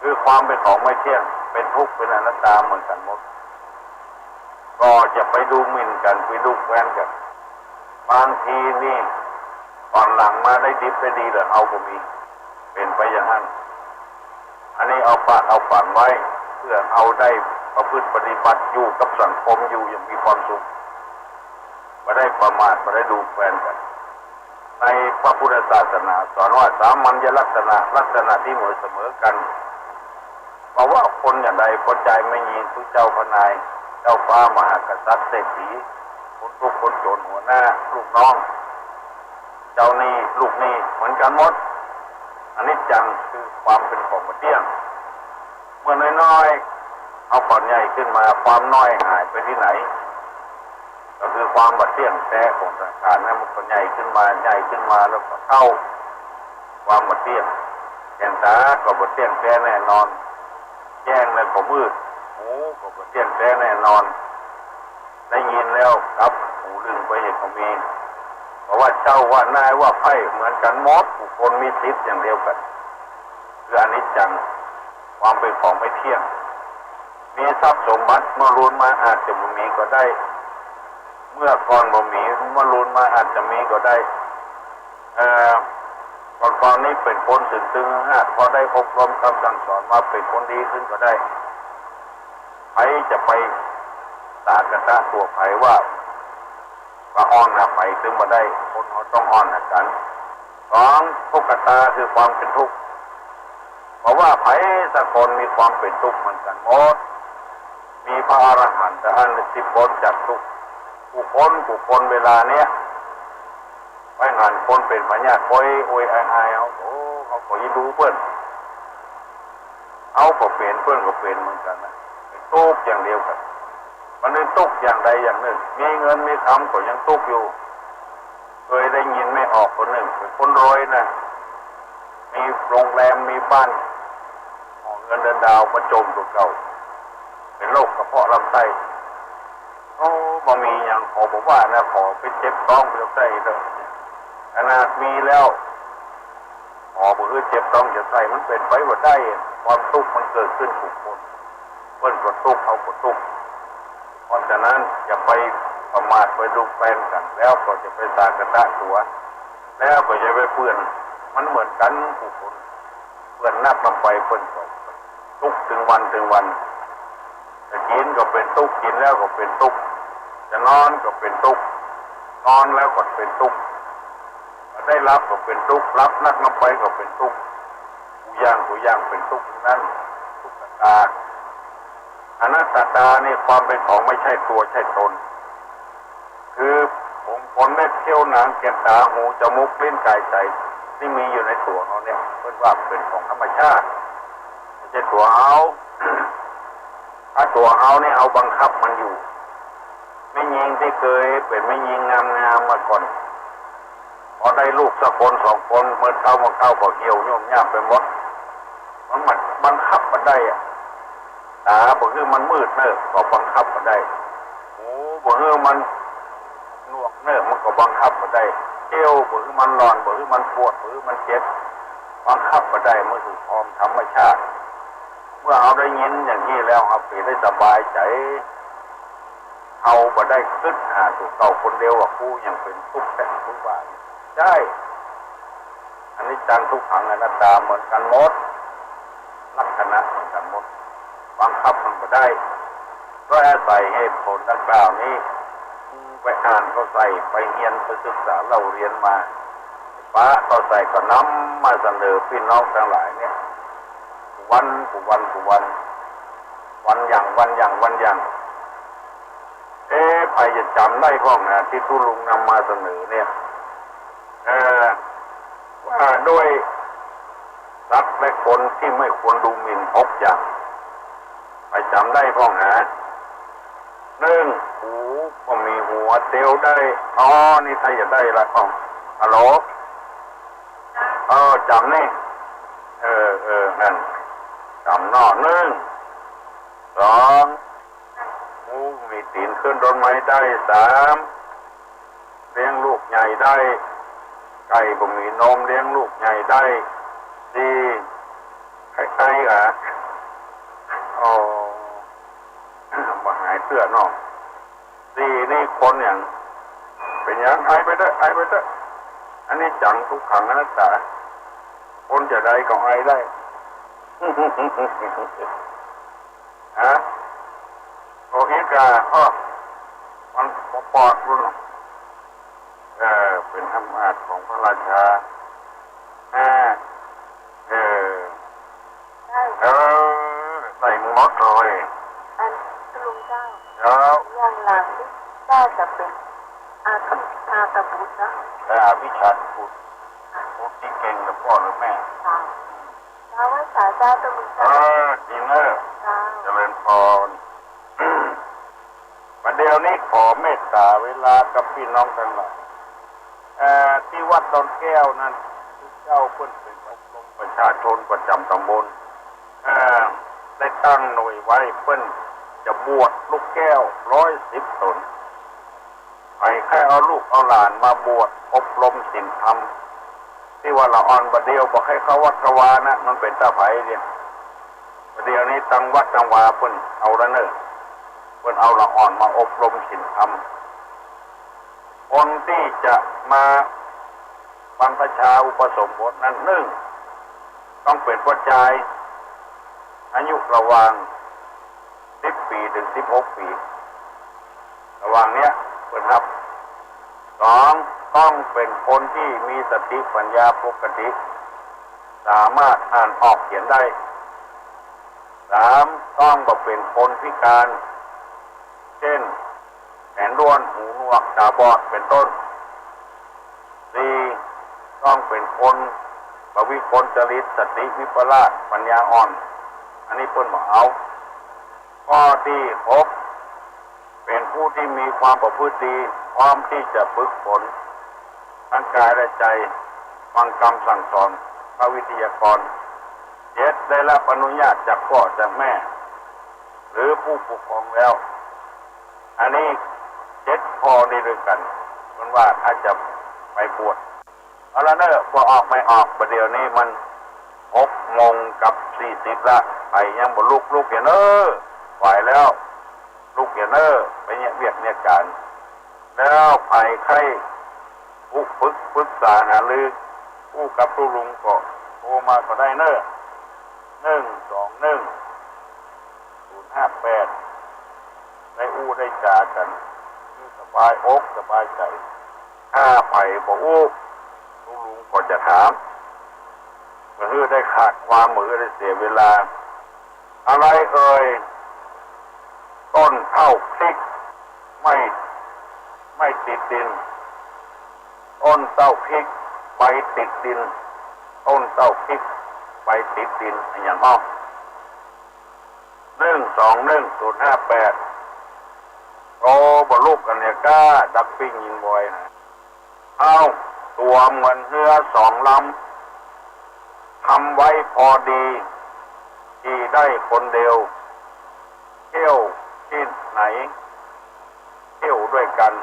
คือความเป๋นของไม่เที่ยง เป๋นทุกข์ เป๋นอนัตตาเหมือนกั๋นหมด ก็อย่าไปดูหมิ่นกั๋น ไปดูแควนกั๋น บางทีนี่ ต๋อนหลังมาได้ดิบได้ดีเหลือเฮาก็มี เป๋นไปอย่างนั้น อันนี้เอาฝากเอาฝังไว้ เพื่อเฮาได้ประพฤติปฏิบัติอยู่กับสังคมอยู่อย่างมีความสุข บ่ได้ประมาท บ่ได้ดูแควนกั๋น ในพระพุทธศาสนาสอนว่าสามัญญลักษณะ ลักษณะตี้เหมือนเสมอกั๋น บ่ว่าคนอย่างใด พ่อจายแม่ญิง ตุ๊เจ้าพระนาย เจ้าฟ้ามหากษัตริย์ เศรษฐี คนตุ๊กข์คนจ๋น หัวหน้า ลูกน้อง เจ้าหนี้ ลูกหนี้ เหมือนกั๋นหมด อนิจจัง คือความเป๋นของบ่เตี้ยง เมื่อน้อยๆ เฮาก็ใหญ่ขึ้นมา ความน้อยหายไปตี้ไหน ก็คือความบ่เตี้ยงแต๊ของสังขารนั้น มันก็ใหญ่ขึ้นมา ใหญ่ขึ้นมาแล้วก็เฒ่า ความบ่เตี้ยง แก่นต๋าก็บ่เตี้ยงแต๊แน่นอน แจ้งแล้วก็มืด หูก็บ่เตี้ยงแต๊แน่นอน ได้ยินแล้วกลับหูลึงไปอย่างก็มี เพราะว่าเจ้าว่านายว่าไพร่เหมือนกั๋นหมด กู้คนมีสิทธิ์อย่างเดียวกั๋น คืออนิจจัง ความเป๋นของไม่เที่ยง มีทรัพย์สมบัติเมื่อลูนมาอาจจะบ่มีก็ได้ เมื่อก่อนบ่มี เมื่อลูนมาอาจจะมีก็ได้ เอ่อ ก่อนๆ นี้เป๋นคนตึงๆ หากพอได้อบรมคำสั่งสอนมาเป๋นคนดีขึ้นก็ได้ ใผจะไปสาคะตะตั๋วใผว่า ก็อ้อนหาใผตึงบ่ได้ คนเฮาต้องอ้อนหากั๋น สอง ทุกขตา คือความเป๋นทุกข์ เพราะว่าใผสักคนมีความเป๋นทุกข์เหมือนกั๋นหมด มีพระอรหันต์เต้าอั้นตี้ป๊นจากทุกข์ กู้คนกู้คนเวลาเนี้ย ไปหันคนเป๋นพยาธิ โอยโอยอายอาย เฮา โอ้ เฮาก็เอ็นดูเปิ้น เฮาก็เป๋น เปิ้นก็เป๋นเหมือนกั๋นนะ เป๋นตุ๊กข์อย่างเดียวกั๋น มันเป๋นตุ๊กข์อย่างใดอย่างนึ่ง มีเงินมีคำก็ยังตุ๊กข์อยู่ เคยได้ยินแม่ออกคนนึ่ง เป๋นคนรวยนะ มีโรงแรม มีบ้าน หอเงินเดือนดาว มาจ่มตั๋วเก่า เป๋นโรคกระเพาะลำไส้ โอ้ บ่มีหยัง ขอบ่ว่านะ ขอไปเจ็บต๊องเจ็บไส้เถอะ ขนาดมีแล้ว ขอบ่หื้อเจ็บต๊องเจ็บไส้ มันเป๋นไปบ่ได้ ความตุ๊กข์มันเกิดขึ้นกู้คน เปิ้นก็ตุ๊กข์ เฮาก็ตุ๊กข์ เพราะฉะนั้นอย่าไปประมาทไปดูแควนกั๋น แล้วก็อย่าไปสาคะตะตั๋ว แล้วก็อย่าไปเปื้อน มันเหมือนกั๋นกู้คน เปื้อนนักนำไปเปิ้นก็ตุ๊กข์ตึงวันตึงวัน จะกิ๋นก็เป๋นตุ๊กข์ กิ๋นแล้วก็เป๋นตุ๊กข์ จะนอนก็เป๋นตุ๊กข์ นอนแล้วก็เป๋นตุ๊กข์ ได้หลับก็เป๋นตุ๊กข์ หลับนักนำไปก็เป๋นตุ๊กข์ กู้อย่างกู้อย่างเป๋นตุ๊กข์ตึงนั้น ทุกขตา อนัตตานี่ความเป๋นของไม่ใช่ตั๋วใช่ตน คือผมขนเล็บเขี้ยวหนังแก่นต๋าหูจ๋มูกลิ้นก๋ายใจ๋ ตี้มีอยู่ในตั๋วเฮาเนี่ย เปิ้นว่าเป๋นของธรรมชาติ บ่ใจ้ตั๋วเฮา ถ้าตั๋วเฮานี่เอาบังคับมันอยู่ แม่ญิงตี้เกยเป๋นแม่ญิงงามๆ มาก่อน พอได้ลูกสักคนสองคน เมื่อเฒ่ามาเข้าก็เหี่ยวย่นยาบไปหมด มันบังคับบ่ได้อะ ต๋าบ่หื้อมันมืดเน่อ ก็บังคับบ่ได้ หูบ่หื้อมันหนวกเน่อ มันก็บังคับบ่ได้ เอวบ่หื้อมันหล่อน บ่หื้อมันปวด บ่หื้อมันเจ็บ บังคับบ่ได้ มันคือของธรรมชาติ เมื่อเฮาได้ยินอย่างนี้แล้ว เฮาก็ได้สบายใจ๋ เฮาบ่ได้กึ๊ดหาตั๋วเก่าคนเดียวว่า กูยังเป๋นตุ๊กข์แต๊ กูว่า ใจ้ อนิจจัง ทุกขัง อนัตตา เหมือนกั๋นหมด ลักษณะเหมือนกั๋นหมด บังคับมันบ่ได้ โดยอาศัยเหตุผลดังกล่าวนี้ ไปอ่านเข้าใส่ ไปเฮียน ไปศึกษาเล่าเรียนมา ปะเข้าใส่ ก็นำมาเสนอปี้น้องตังหลายเนี่ย วันกู๋วันกู๋วัน วันหยัง วันหยัง วันหยัง เอ๊ะ ใผจะจ๋ำได้พ่องนะ ตี้ตุ๊ลุงนำมาเสนอเนี่ย เอ่อ ว่าด้วยสัตว์และคนตี้ไม่ควรดูหมิ่นหกอย่าง ใผจ๋ำได้พ่องนะ นึ่ง หูบ่มีหัว เตียวได้ อ๋อ นี่ถ้าจะได้ละ อ๋อ ฮัลโหล เออ จ๋ำนี่ เออ เออ นั่น จ๋ำเนาะ นึ่ง สอง งูบ่มีตี๋นขึ้นต้นไม้ได้ สาม เลี้ยงลูกใหญ่ได้ ไก่บ่มีนมเลี้ยงลูกใหญ่ได้ สี่ ไข้ๆ อะ อ๋อ บ่หายเตื้อเนาะ สี่ นี่คนหยัง เป๋นหยัง ไอไปเต๊อะ ไอไปเต๊อะ อนิจจัง ทุกขัง อนัตตา คนจะใดก็ไอได้ ฮะ โอเคกะ อ้อ มันปอดๆ รุ่น เออ เป๋นอำนาจของพระราชา อ่า เออ ได้ เออ ใส่หมดเลย อัน ตุ๊ลุงเจ้า เจ้า อย่างหลังนี่ น่าจะเป๋นอภิชาตบุตรนะ เออ อภิชาตบุตร บุตรตี้เก่งกับป้อหรือแม่ ค่ะ เจ้า ไหว้สาเจ้า ตุ๊ลุง เอ เจ้า อ ดีเนอะ เจ้า เจริญพร บัดเดี่ยวนี้ขอเมตต๋าเวลากับปี้น้องตังหลาย เอ่อ ตี้วัดดอนแก้วนั้น เจ้าเปิ้นเป๋นอบรมประชาชนประจ๋ำต๋ำบล เอ่อ ได้ตั้งหน่วยไว้ เปิ้นจะบวชลูกแก้วร้อยสิบต๋น ใผใค่เอาลูกเอาหลานมาบวชอบรมศีลธรรม ตี้ว่าละอ่อนบัดเดี่ยวบ่ใค่เข้าวัดเข้าวานะ มันเป๋นตาใผเนี่ย บัดเดี่ยวนี้ตังวัดตังวาเปิ้นเอาละเน่อ เปิ้นเอาละอ่อนมาอบรมศีลธรรม คนตี้จะมาบรรพชาอุปสมบทนั้น นึ่ง ต้องเป๋นป้อจาย อายุระหว่างสิบปี๋เถิงสิบหกปี๋ ระหว่างเนี้ยเปิ้นฮับ สอง ต้องเป๋นคนตี้มีสติปัญญาปกติ สามารถอ่านออกเขียนได้ สาม ต้องบ่เป๋นคนพิการ เจ้น แขนด้วน หูหนวก ต๋าบอด เป๋นต้น สี่ ต้องเป๋นคนบ่วิกลจริต สติวิปลาส ปัญญาอ่อน อันนี้เปิ้นบ่เอา ข้อตี้หก เป๋นผู้ตี้มีความประพฤติดี พร้อมตี้จะฝึกฝน ทั้งก๋ายและใจ๋ ฟังกำสั่งสอนพระวิทยากร เจ็ด ได้รับอนุญาตจากป้อจากแม่ หรือผู้ปกครองแล้ว อันนี้เจ็ดข้อนี้ด้วยกั๋น เปิ้นว่าถ้าจะไปบวช เอาละเน่อ บ่ออกไม่ออก บัดเดี่ยวนี้มันหกโมงกับสี่สิบละ ใผยังบ่ลุก ลุกเหียเน่อ ไหวแล้ว ลุกเหียเน่อ ไปเยียะเวียกเยียะก๋าน แล้วใผใค่อู้ปึก ปึกษาหารืออู้กับตุ๊ลุงก็โทรมาก็ได้เน่อ นึ่งสองนึ่ง ศูนย์ห้าแปด ได้อู้ได้จ๋ากั๋น หื้อสบายอกสบายใจ๋ ถ้าใผบ่อู้ ตุ๊ลุงก็จะถาม บ่หื้อได้ขาดความ บ่หื้อได้เสียเวลา อะไรเอ่ย ต้นเต้าพริก ไม่ ไม่ติดดิน ต้นเต้าพริก ใบติดดิน ต้นเต้าพริก ใบติดดิน อะหยังอ้อ นึ่งสองนึ่ง ศูนย์ห้าแปด โอ้ บ่ลุกกั๋นเหียก้า ดักปิ้งยิงบอยนะ เอ้า ตั๋วเหมือนเฮือสองลำ ทำไว้พอดี ขี่ได้คนเดียว เที่ยวตี้ไหน เที่ยวด้วยกั๋น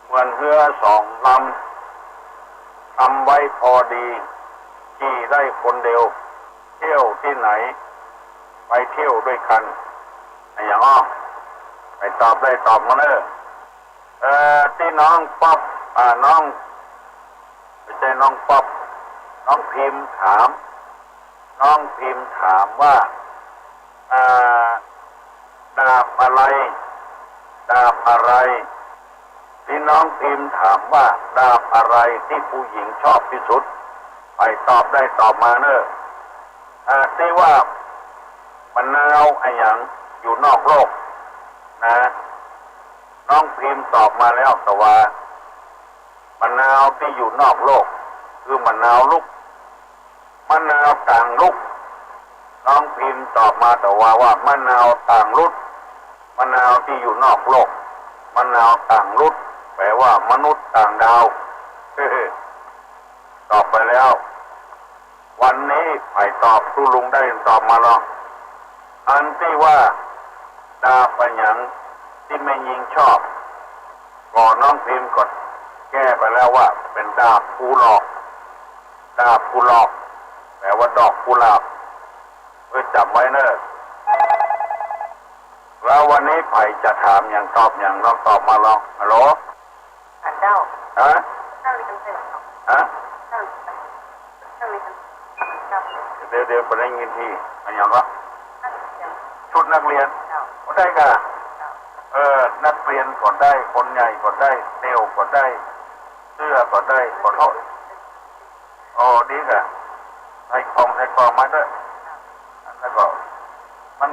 เหมือนเฮือสองลำ ทำไว้พอดี ขี่ได้คนเดียว เที่ยวตี้ไหน ไปเที่ยวด้วยกั๋น อะหยังอ้อ ใผตอบได้ตอบมาเน่อ เอ่อ ตี้น้องป๊อป อ่า น้อง บ่ใจ้น้องป๊อป น้องพิมพ์ถาม น้องพิมพ์ถามว่า อ่า ดาบอะไร ดาบอะไร ตี้น้องพิมพ์ถามว่า ดาบอะไรตี้ผู้หญิงชอบตี้สุด ใผตอบได้ตอบมาเน่อ อ่า ตี้ว่ามะนาวอะหยังอยู่นอกโลกนะ น้องพิมพ์ตอบมาแล้ว แต่ว่ามะนาวตี้อยู่นอกโลก คือมะนาวลุก มะนาวต่างลุก น้องพิมพ์ตอบมาแต่ว่า ว่ามะนาวต่างลุก มะนาวตี้อยู่นอกโลก มะนาวต่างลุก แปลว่ามนุษย์ต่างดาว ตอบไปแล้ว วันนี้ใผตอบ ตุ๊ลุงได้ตอบมาลอ อันตี้ว่าดาบอะหยังตี้แม่ญิงชอบ ก็น้องพิมพ์ก็แก้ไปแล้วว่าเป๋นดาบกุหลาบ ดาบกุหลาบ แปลว่าดอกกุหลาบ เออ จ๋ำไว้เน่อ แล้ววันนี้ใผจะถามหยังตอบหยัง ลองตอบมาลอง ฮัลโหล อันเจ้า ฮะ นักเรียนเต็ม ฮะ นักเรียน นักเรียน เดี๋ยว เดี๋ยว บ่ได้ยินตี้ อะหยังวะ นักเรียน ชุดนักเรียน เจ้า ก็ได้ก่ะ เจ้า เออ นักเรียนก็ได้ คนใหญ่ก็ได้ เตียวก็ได้ เสื้อก็ได้ ขอโทษ อ๋อ ดีก่ะ ใส่กล่อง ใส่กล่องมาเต๊อะ แล้วก็ มัน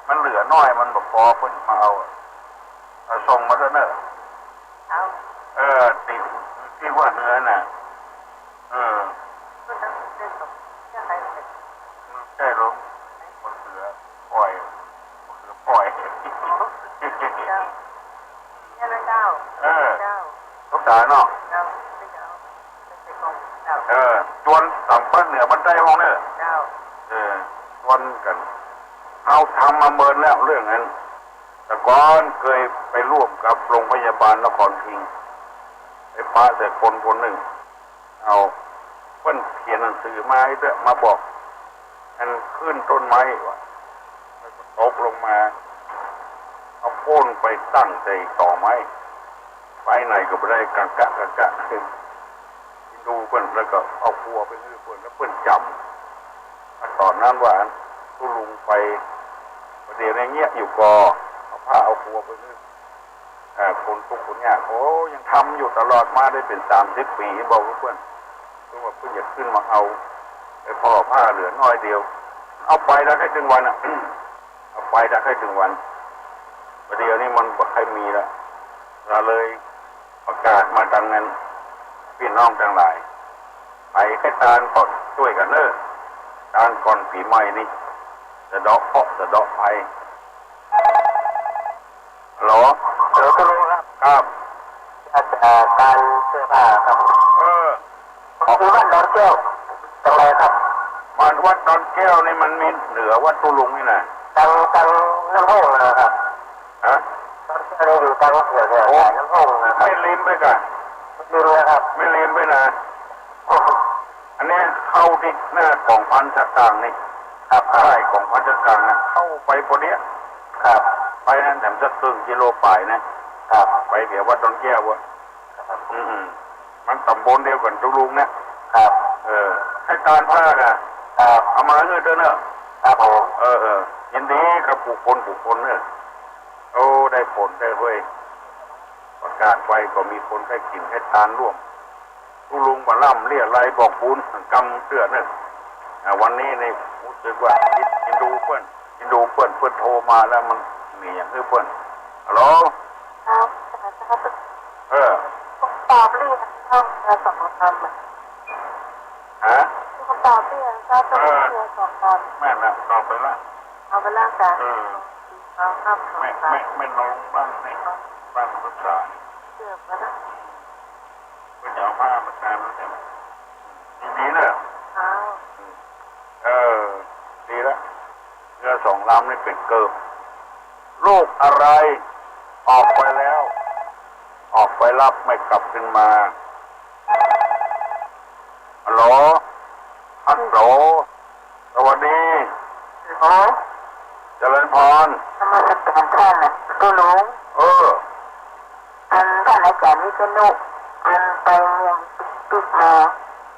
มันเหลือน้อย มันบ่ปอ เปิ้นมาเอา เอาส่งมาเต๊อะเน่อ เอา เออ ตี้ ตี้หัวเฮือน่ะ เออ ใจ้ลง มะเขือป่อย มะเขือป่อย เจ้า เจ้า เออ เจ้า สงสารเนาะ เจ้า เออ จวนต๋ามภาคเหนือบ้านใต้ฮ้องเน่อ เจ้า เออ จวนกั๋น เฮาทำมาเมินแล้วเรื่องนั้น แต่ก่อนเกยไปร่วมกับโรงพยาบาลนครพิงค์ ไปปะใส่คนคนนึ่ง เอา เปิ้นเขียนหนังสือมาให้เต๊อะ มาบอก อันขึ้นต้นไม้ว่ะ แล้วก็ตกลงมา เอาโค่นไปตั้งใส่ตอไม้ ไปไหนก็บ่ได้ กังกะ กังกะ ดูเปิ้น แล้วก็เอาครัวไปหื้อเปิ้น แล้วเปิ้นจ๋ำ ต๋อนนั้นว่าตุ๊ลุงไป ประเดี๋ยวนี้เยียะอยู่ก่อ เอาผ้าเอาครัวไปหื้อ เอ่อ คนตุ๊กข์คนยาก โอ้ ยังทำอยู่ตลอดมาได้เป๋นสามสิบปี๋ บอกกับเปิ้น เปิ้นว่าเปิ้นอยากขึ้นมาเอา ไอ้ผ่อผ้าเหลือน้อยเดียว เอาไปได้แค่ตึงวันอะ เอาไปได้แค่ตึงวัน ประเดี๋ยวนี้มันบ่ค่อยมีละ ก็เลยประกาศมาตังนั้น ปี้น้องตังหลาย ไปใค่ตานก่อน จ้วยกั๋นเน่อ ตานก่อนปี๋ใหม่นี่ สะเดาะเคราะห์สะเดาะภัย ฮัลโหล ฮัลโหล ตุ๊ลุงครับ ครับ เอ่อ ตานเสื้อผ้าครับ เออ คือวัดดอนแก้ว ตรงไหนครับ วัด วัดดอนแก้วนี่มันมีเหนือวัดตุ๊ลุงนี่นะ ตัง ตังน้ำโฮ่งนะครับ ฮะ ดอนแก้วนี่อยู่ตังแถวๆ โอ้ สายน้ำโฮ่งนะครับ ไม่ริมไปก่ะ ริมนะครับ ไม่ริมไปนะ อันนี้เข้าตี้หน้ากองพันสตางค์นี่ ครับ ใต้กองพันสตางค์นะ เข้าไปปอเนี้ย ครับ ไปนั้นแถมสักครึ่งกิโลป๋ายนะ ครับ ไปแถววัดดอนแก้วอะ ครับ อืมๆ มันต๋ำบลเดียวกั๋นตุ๊ลุงเนี่ย ครับ เออ ใค่ตานผ้าน่ะ ครับ เอามาหื้อเต๊อะเน่อ ครับผม เออๆ ยินดีกับกู้คนกู้คนเน่อ โอ้ ได้ผลได้เว้ย ประกาศไปก็มีคนใค่กิ๋นใค่ตานร่วม ตุ๊ลุงบ่ร่ำเรียอะไรยบอกบุญกำเตื้อเน่อ อ่า วันนี้นี่ฮู้สึกว่าเอ็นดูเปิ้น เอ็นดูเปิ้น เปิ้นโทรมาแล้วมันมีหยังหื้อเปิ้น ฮัลโหล ครับ เออ ตอบเรื่องเจ้าเรือสองลำอะ ฮะ ตอบเรื่องเจ้า เออ เรือสองลำ แม่นละ ตอบไปละ เอาไปละจ้ะ เออ เอาครับ แม่ แม่ แม่นอนบ้านนี่ บ้านปรึกษานี่ เกือบแล้วนะ เปิ้นจะเอาผ้ามาแทนแล้วเนี่ย ดีๆ เน่อ อ้าว เออ ดีละ เรือสองลำนี่เป๋นเกิบ ลูกอะไร ออกไปแล้ว ออกไปรับไม่กลับคืนมา ฮัลโหล ฮัลโหล สวัสดี ฮัลโหล อันไปเมืองปิ๊กมา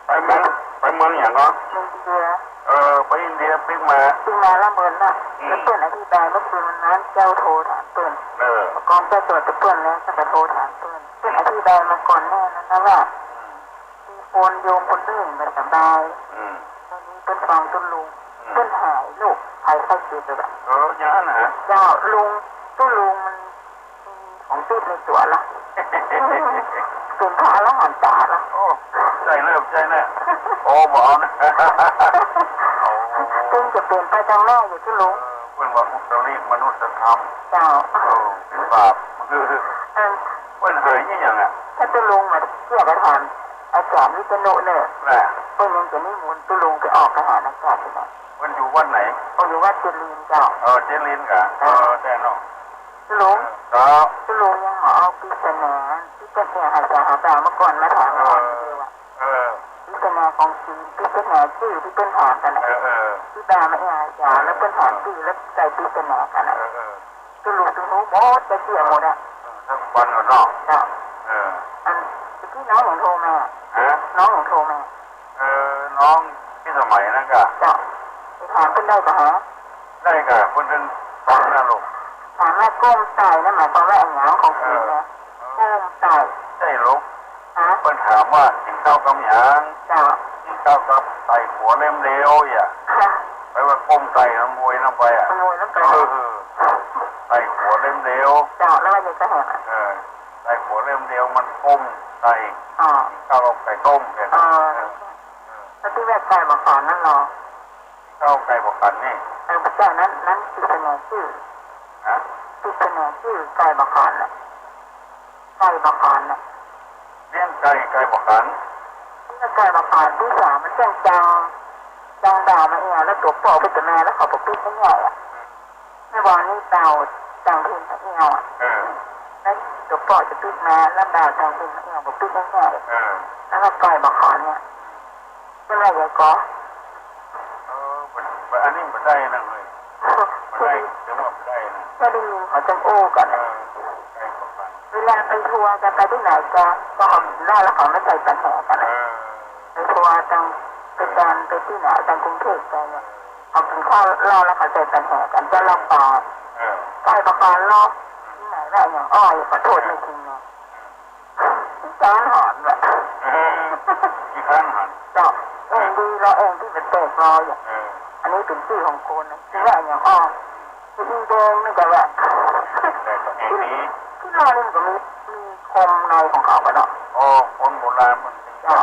ไปเมือง ไปเมืองหยังก็ อินเดีย เออ ไปอินเดียปิ๊กมา ปิ๊กมาละเมินน่ะ อืม แล้วเปิ้นอธิบายเมื่อคืนวันนั้น เจ้าโทรถามเปิ้น เออ ก่อนเจ้าตรวจเปิ้นแล้ว เจ้าก็โทรถามเปิ้น เปิ้นอธิบายมาก่อนแน่นั้นนะว่า อืม มีคนโยมคนนึ่งบ่สบาย อืม ทีนี้เปิ้นฟังตุ๊ลุง อืม เปิ้นหายโรคภัยไข้เจ็บเลยอะ เออ อย่างนั้นนะ เจ้า ลุง ตุ๊ลุงมัน ของติดในตั๋วละ เป๋นพระอรหันต์จ๋าละ โอ้ ใจ้เน่อ ใจ้เน่อ โอ้ บ่เอานะ โอ้ เปิ้นจะเป๋นไปตางหน้าอยู่ตุ๊ลุง เออ เปิ้นว่าอุตริมนุสธรรม เจ้า เออ เป๋นบาป เออ เปิ้นเหยนี่หยังอะ ถ้าตุ๊ลุงมาเที่ยวไปถามอาจ๋ารย์วิษณุเน่อ น่ะ เปิ้นยังจะนิมนต์ตุ๊ลุงไปออกไปหาอาจ๋ารย์ที่ไหน เปิ้นอยู่วัดไหน เปิ้นอยู่วัดเจริญเจ้า เออ เจริญกะ เออ เออ แน่นอน ตุ๊ลุง เจ้า ตุ๊ลุงยังบ่เอาปริศนาตี้เปิ้นแอ่หาจ๋าหาบ่าวเมื่อก่อนมาถาม เออ ก่อนเดียวอะ เออ ปริศนาของจีน ปริศนาจื้อตี้เปิ้นถามกั๋นน่ะ เออ เออ ตี้บ่าวมาแอ่หาจ๋า เออ แล้วเปิ้นถามจื้อ แล้วใส่ปริศนากั๋นน่ะ เออ เออ ตุ๊ลุงตุ๊ลุงหมด จะเสียหมดอะ เออ ทั้งวันอะเนาะ เจ้า เออ อันตี้น้องหยังโทรมา ฮะ น้องหยังโทรมา เออ น้องพิสมัยนั่นกะ เจ้า ไปถามเปิ้นได้กะฮะ ได้กะ เปิ้นตึงฟังนะลูก ถามว่าก้มไต่นะ หมายความว่าอะหยังของจีนนะ เออ ก้มไต่ ใจ้ลูก ฮะ เปิ้นถามว่ากิ๋นข้าวกำหยัง เจ้า กิ๋นข้าวกำไต่กั๋วเล่มเดียวอะ ฮะ แปลว่าก้มไต่นะ มวยลงไปอะ มวยลงไป เออ ไต่กั๋วเล่มเดียว เจ้า แล้วว่าจะแหกอะ เออ ไต่กั๋วเล่มเดียวมันก้มไต่ อ๋อ กิ๋นข้าวกับไก่ต้มเนี่ย อ๋อ เออ แล้วตี้แวะไก่บ่าขานนั่นลอ เจ้าไก่บ่าขานนี่ เออ บ่าเจ้านั้น นั้นปริศนาจื้อ ฮะ ปริศนาจื้อไก่บ่าขานน่ะ ไก่บ่าขานน่ะ เลี้ยงไก่ ไก่บ่าขาน เลี้ยงไก่บ่าขานตี้สามมันจังจัง จังบ่าวมาแอ่ว แล้วตั๋วป้อเปิ้นจะมา แล้วเขาบ่ปิ๊กให้แอ่วอะ แม่วานี่บ่าวต่างถิ่นมาแอ่วอะ เออ แล้วตั๋วป้อจะปิ๊กมา แล้วบ่าวต่างถิ่นมาแอ่ว บ่ปิ๊กให้แอ่ว เออ แล้วก็ไก่บ่าขานเนี่ย เปิ้นว่าหยังก่อ เออ บ่ บ่ อันนี้บ่ได้นะเฮ้ย บ่ได้ แต่ว่าบ่ได้นะ บ่ได้ยินเขาจังอู้กั๋น เออ ไก่บ่าขาน เวลาไปทัวร์จะไปตี้ไหนก็ ก็เอาเหล้าแล้วเขามาใส่ปันแหกั๋น เอ นะ อ ไปทัวร์ตาง ไปตาง ไปตี้ไหน ตางกรุงเทพฯไปเนี่ย เอากิ๋นข้าวเหล้าแล้วเขาใส่ปันแหกั๋น เจ้าเหล้าปลา เออ ไก่บ่าขานลอ ตี้ไหนละ อย่างอ้อย ขอโทษไม่จริงเนาะ ขี้ค้านหันแหละ เออ ขี้ค้านหัน เจ้า แอ่งดีลอ แอ่งตี้มันแตกลอยอะ เออ อันนี้เป๋นจื้อของคนนะ ตี้ว่าอย่างอ้อ ตี้อีแดงนี่ก็ว่า แต่ก็แอ่งดี ตี้ลอนี่มันก็มี มีคมในของเขาอะเนาะ อ๋อ คนโบราณมัน เจ้า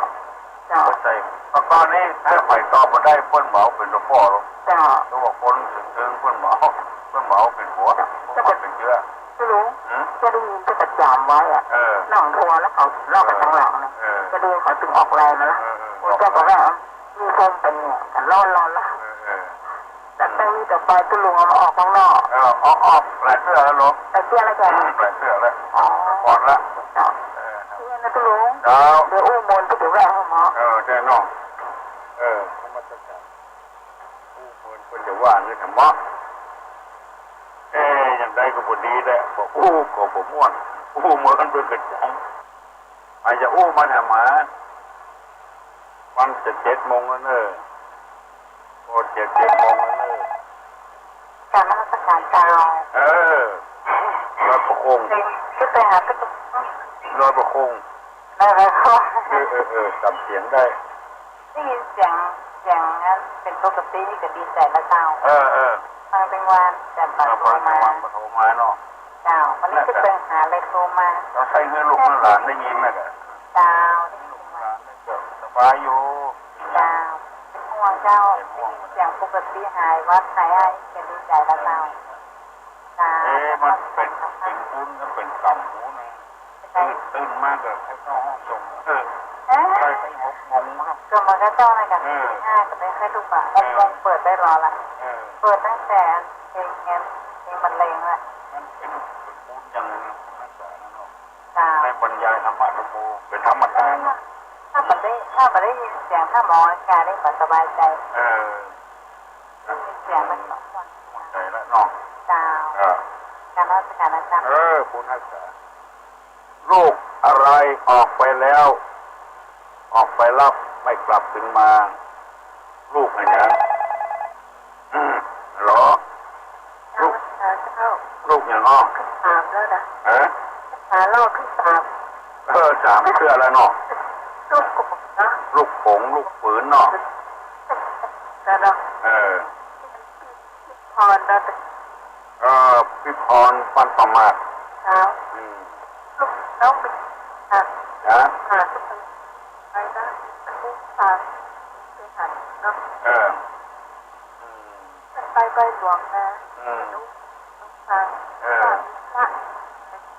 เจ้า เข้าใจ๋ เมื่อก่อนนี้ถ้าใผตอบบ่ได้เปิ้นบ่เอาเป๋นตั๋วป้อหรอก เจ้า หรือว่าคนเถิงๆ เปิ้นบ่เอา เปิ้นบ่เอาเป๋นหัว เปิ้นบ่เอาเป๋นเจื้อ ตุ๊ลุง หือ จะได้ยินเปิ้นประจ๋ำไว้อะ เออ นั่งทัวร์แล้วเขาเลาะกั๋นตางหลังนะ เออ จะดีเขาตึงออกแรงนะ เออ เออ โอ้ เจ้าก็ว่า มีคมเป๋นเนี่ย กั๋นร้อนๆ ละ เออ เออ แต่ตางนี้ต่อไปตุ๊ลุงเอามาออกข้างนอก เออ ออก ออกหลายเตื้อแล้วลูก หลายเตื้อแล้วจ้ะ หลายเตื้อแล้ว อ๋อ ก่อนละ เจ้า เออ เรียนนะตุ๊ลุง เจ้า เดี๋ยวอู้มนต์ไปเดี๋ยวแวะหาหมอ เออ แน่นอน เออ นมัสก๋าน อู้มนต์เปิ้นจะว่าไงธรรมะ เอ๊ะ อย่างใดก็บ่ดีแหละ บ่อู้ก็บ่ม่วน อู้มนต์เปิ้นก็จัง อาจจะอู้มาแถมหมา มันจะเจ็ดโมงแล้วเนอะ โอ้ เจ็ด เจ็ดโมงแล้วเนอะ กราบนมัสก๋านเจ้า เออ ลอยประโคง ขึ้นไปหาตุ๊ลุง ลอยประโคง ลอยประโคง เออ เออ เออ จ๋ำเสียงได้ ได้ยินเสียง เสียงนั้นเป๋นปกตินี่ก็ดีใจ๋ละเจ้า เออ เออ ฟังตึงวัน แต่บ่าโทรมา บ่าโทรมาเนาะ เจ้า วันนี้จะไปหาเลยโทรมา เจ้า ใส่หื้อลูกหื้อหลานได้ยินนะกะ เจ้า ลูกหลานได้ยิน สบายอยู่ เจ้า เป๋นห่วงเจ้า เป๋นห่วง ได้ยินเสียงปกติหายหวัดหายไอ จะดีใจ๋ละเจ้า เจ้า เอ๊ะ มันเป๋น เป๋นบุญหรือเป๋นกรรมหมู่นะ ตื่น ตื่นมาก็เข้าห้องสงฆ์ เออ เอ๊ะ ไป ไปหกโมงครับ ก็มันก็ต้องนะกะ เออ ตีห้าก็ไม่ค่อยลุกอะ เออ หกโมงเปิดได้รอละ เออ เปิดตั้งแต่เพลงเนี้ย เพลงบรรเลงละ มันเป๋น เป๋นบุญอย่างหนึ่งนะ คุณนักศึกษานะเนาะ เจ้า ได้บรรยายธรรมะธรรมโม เป๋นธรรมทานเนาะ ถ้าบ่ได้ ถ้าบ่ได้ยินเสียง ถ้าหมอกาได้บ่สบายใจ๋ เออ ได้ยินเสียงมันสองคน ใจละเนาะ เจ้า เออ กราบนมัสก๋านนะเจ้า เออ บุญฮักษา ลูก อะไรออกไปแล้ว ออกไปแล้วไม่กลับคืนมา ลูกอะหยัง อืม เหรอ ลูก เจ้า ลูกหยังอ้อ สามแล้วนะ ฮะ สามรอบที่สาม เออ สามเทื่อแล้วเนาะ ลูกโป่งนะ ลูกโป่ง ลูกปืนเนาะ แล้วเนาะ เออ พรนะ เออ พี่พร บ้านประมาท เจ้า อืม ลูกน้องไป อ่ะ ฮะ หาลูกไป ไปนะ ลูกตา ไปหาเนาะ เออ อืม ไปใบหลวงนะ อืม ลูก ลูกตา เออ พระ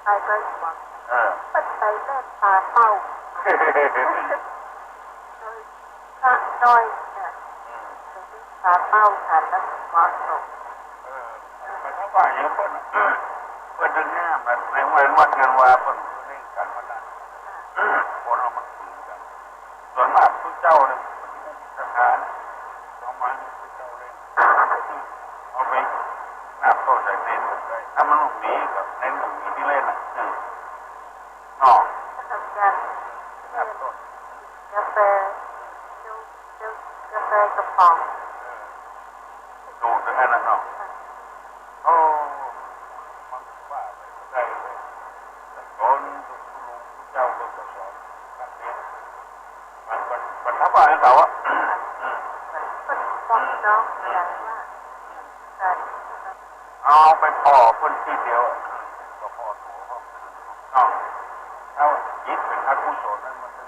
ไปใบหลวง เออ มันไปแม่นตาเป้า โดย พระน้อยเนี่ย อืม ไปวิ่งตามเป้ากันแล้วเหมาะสม เออ มันก็ว่าอย่างเปิ้น เปิ้นถึงเนี่ย มันในวันวัดงานวาเปิ้นเล่นกันวันนั้น คนเอามาคืนกัน ส่วนมากผู้เจ้าเนี่ย สถาน เอามาให้ผู้เจ้าเล่น เอาไปนับโทษใส่เน้นได้ ถ้ามันบ่มีก็เน้นบ่มีตี้เล่นน่ะ อืม เนาะ ขนมยัน นับโทษ กาแฟ กาแฟกระป๋อง ดูดถึงอันนั้นเนาะ โอ้ มันว่าไปบ่ได้เลย แต่ก่อนลุงเจ้าเปิ้นก็สอนนักเรียน มัน มัน มันทำว่าให้เขาอะ อืม บอกน้องอย่างว่า การ เอาไปผ่อเปิ้นตี้เดียวอะ อืม ก็ผ่อตั๋วเขา เนาะ ถ้าจิตเป๋นอกุศลนั้นมันจะ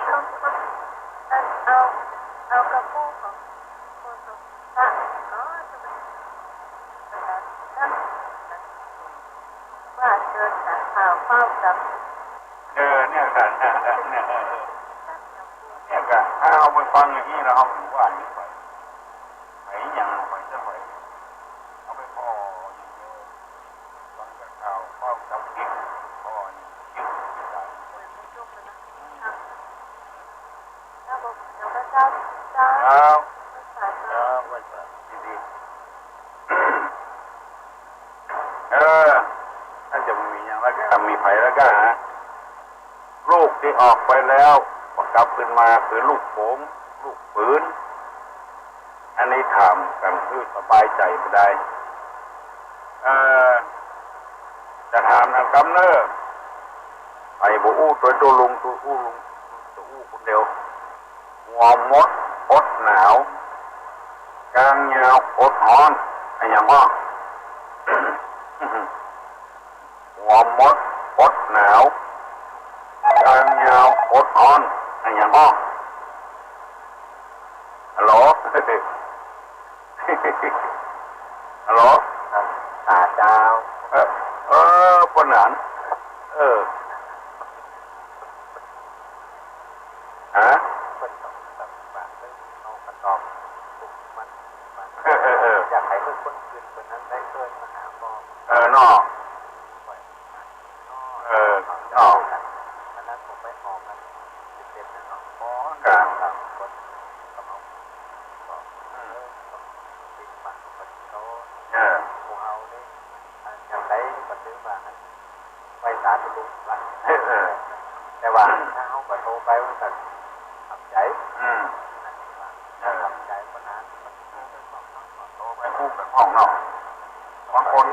เอา เอา เอากระปุกของคนตรงนั้นเนาะ ว่าเจอแต่ข่าวเฝ้ากับ เออ เนี่ยกัน เนี่ย เออ เนี่ยกัน ถ้าเอาไปฟังอย่างนี้แล้วเอาไปว่าอย่างนี้ไป ไปอย่างไปจะไป เอาไปผ่ออย่างเดียว ฟังแต่ข่าวเฝ้าจับผิด ผ่ออย่างเดียว ครับ ครับ ไหว้สาดีๆ เออ น่าจะมีอย่างละก้า มีไผละก้าฮะ ลูกตี้ออกไปแล้ว บ่กลับคืนมา คือลูกโป๋ง ลูกปืน อันนี้ถามกั๋นหื้อสบายใจ๋บ่ได้ เอ่อ จะถามนำกำเน่อ ไผบ่อู้ ตวยตุ๊ลุง ตุ๊อู้ลุง ตุ๊อู้คนเดียว หัวมดอดหนาว ก้างยาวอดฮ้อน อะหยังอ้อ หัวมดอดหนาว ก้างยาวอดฮ้อน อะหยังอ้อ ฮัลโหล ฮัลโหล อ่า เจ้า เออ เออ ปานนั้น เออ ฮะ เปิ้นต้องแบบว่าเปิ้นเอากระตอมปลุกมัน มัน เออ เออ เออ อยากหื้อคนอื่นเปิ้นนั้นได้เกิดมาหาพ่อ เออ เนาะ เออ เนาะ อันนั้นผมไปออกกัน สิบเอ็ด นะเนาะ อ๋อ ครับ ครับ คนก็เอา ก็ อืม เออ ก็ติดปากคนโต เออ พวกเฮานี่ อ่า อย่างใดก็ถือว่า ไหว้สาธุลุงละ เออ เออ แต่ว่าถ้าเฮาบ่โตไปมันก็ทำใจ อืม นั่นคือว่า เออ ทำใจก็นาน อืม โตไปพูดไปพ้องเนาะ บางคน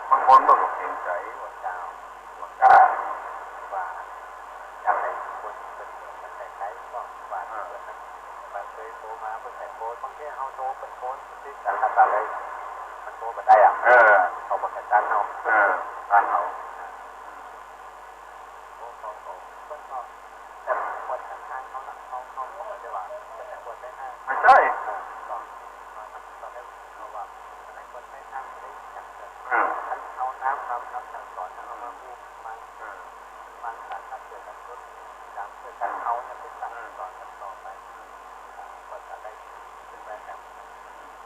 บางคนก็เกรงใจ ว่าเจ้า ว่าก้า ว่า อยากหื้อคนเปิ้นเกิดมาแต่ไกลก็ว่า เออ เปิ้นนั้น บางเคยโตมาเปิ้นแต่โต บางทีเฮาโตเปิ้นโต ติดกันละก็เลย มันโตบ่ได้อะ เออ เขาบ่เข้าใจเฮา เออ บ้านเฮา โตเขาก็ เปิ้นก็ แต่คนทางๆ เขาน่ะ เขา เขาก็บ่ได้ว่า เปิ้นจะควรได้ห้าม ไม่ใช่ เออ ก็ ก็ได้ เพราะว่า อันนั้นคนไม่ห้าม ไม่ได้จับเกิด อืม ท่านเอาน้ำ น้ำ น้ำสั่งสอน เอามาพูด มา อืม มันสามารถเกิดกับรถ จากเกิดกับเขาเนี่ย เป็นการสอนกันต่อไป ก็จะได้ขึ้นไปแบบ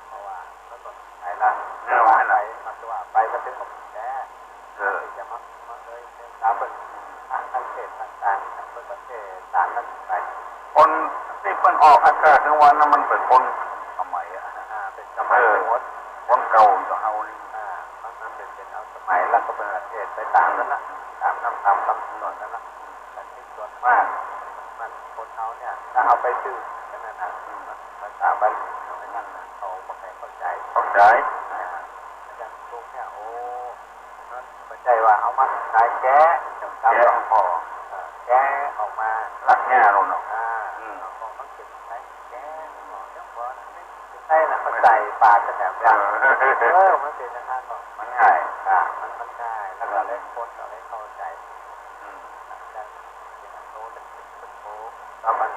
เพราะว่าก็ต้องหลายล้าน เออ หลายล้าน มันจะว่าไปก็ถึงกับแก่ เออ จะมา มาเลยเป็นสามเปิ้น ทางเทศต่างๆ เปิ้นก็เทศต่างกันไป คนตี้เปิ้นออกอากาศกลางวันนะ มันเป๋นคนสมัยอะ อ่า เป็นสมัย เออ หมด คนเก่าจะเอานี่ อ่า มันเป๋น เป๋นเอาสมัยแล้วก็เป๋นประเภทไปต๋ามนั้นนะ ต๋ามน้ำธรรมคำสอนนั้นนะ แต่ที่ส่วนมากมันคนเฮาเนี่ย ถ้าเอาไปซื่อกันนะนะ มันภาษาบาลีเอาไปนั่นนะ เขาบ่ค่อยเข้าใจ๋ เข้าใจ๋ อ่า อย่างลุงเนี่ย โอ้ มันบ่ใจ้ว่าเอามาขายแก้ แก้ จำกัดหลวงพ่อ เออ แก้ออกมา ลักแง่เราเนาะ อ่า อืม เอาของมันเก็บไว้ แก้ หมอยังบ่ได้ใช้นะ มันใส่ปากกันแบบว่า เออ เออ มันเป๋นอย่างนั้นเนาะ มันง่าย อ่า มัน มันง่าย แล้วก็เลยคนก็เลยเข้าใจ๋ อืม แล้วเป๋นอันโต เป๋น เป๋นโต แล้วมัน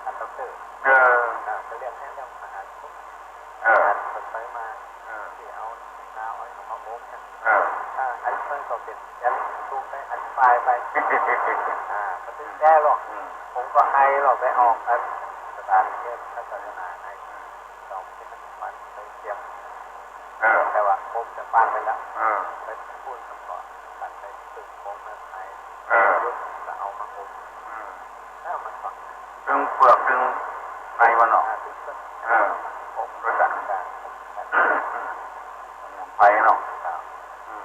อันด็อกเตอร์ เออ อ่า ก็เรียกแค่เรื่องมหาสมุทร เออ อ่านเปิดไปมา เออ ที่เอาน้ำอ้อยเขามาอบนะ เออ อ่า อันนี้มันก็เป๋นอย่างลุงได้อธิบายไป อ่า ก็ถึงแก้หรอก อืม ผมก็ไอหรอก ไปออกอันสถานเทศน์ศาสนาไอ อืม สองที่มัน มันเคยเตรียม เออ แต่ว่าผมจะฟังไปแล้ว เออ ไปพูดมันก่อน ตัดไปตึกผมมาไอ เออ ยุบจะเอามาอบ อืม แล้วมันก็ ตึงเปลือกตึงในมันเนาะ อ่า ตึงเปลือก เออ อบด้วยกั๋น สมุนไพรเนาะ ครับ อืม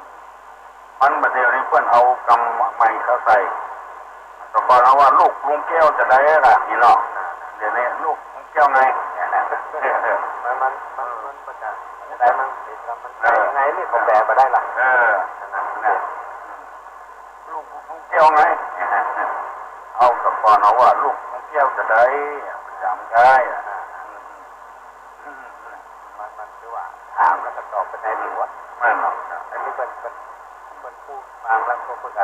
มันบัดเดี๋ยวนี้เปิ้นเอากำใหม่เข้าใส่ แต่ก่อนเฮาว่าลูกลุงแก้วจะได้ล่ะ นี่เนาะ เดี๋ยวนี้ลูกลุงแก้วไง มัน มัน มัน มันก็จะได้มั้ง มัน เออ ไงนี่เขาแปลมาได้ล่ะ เออ นั่นน่ะ เนี่ย ลูกลุงแก้วไง เอาแต่ก่อนเฮาว่าลูกลุงแก้วจะได้ จำได้อะ มัน มันคือว่าถามแล้วก็ตอบไปในหัว แม่นเนาะ อันนี้เปิ้น เปิ้น เปิ้นพูดฟังแล้วก็เปิ้นก็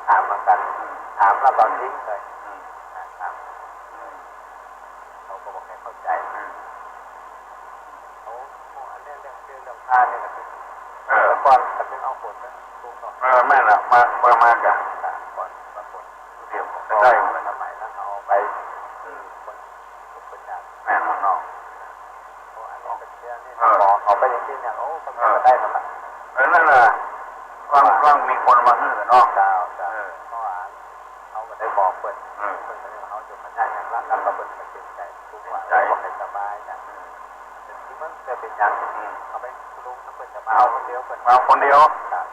ถามเหมือนกั๋น ถามแล้วก็ทิ้งเลย อืม ถาม อืม เขาก็บ่ค่อยเข้าใจ๋ อืม เขา เขาอันเนี้ยเรื่องชื่อเรื่องพระเนี่ยก็คือ เออ แต่ก่อนก็เป็นเอาขนนะ ลุงเนาะ เออ แม่นละ มา มา มาจ้ะ ก่อน ก่อน เดี๋ยวผมจะได้ สมัยนั้นเอาไป อืม คน แม่นเนาะ เพราะอันนี้เป็นเรื่องนี่ เออ ขอ ขอไปอย่างนี้เนี่ย โอ้ ก็ไม่ได้แล้วล่ะ เออ นั่นน่ะ ฟัง ฟังมีคนมาหื้อเนาะ เจ้า เจ้า เออ เพราะว่าเขาก็ได้บอกเปิ้น เออ เปิ้นก็เลยว่าเขาอยู่คณะอย่างนั้น แล้วก็เปิ้นก็เต็มใจ๋ ทุกวัน เต็มใจ๋ บอกให้สบายเนี่ย เออ แต่ที่มันจะเป็นอย่าง อืม เอาไปลุงเปิ้นจะมาเอาคนเดียว เปิ้นมาคนเดียว ครับ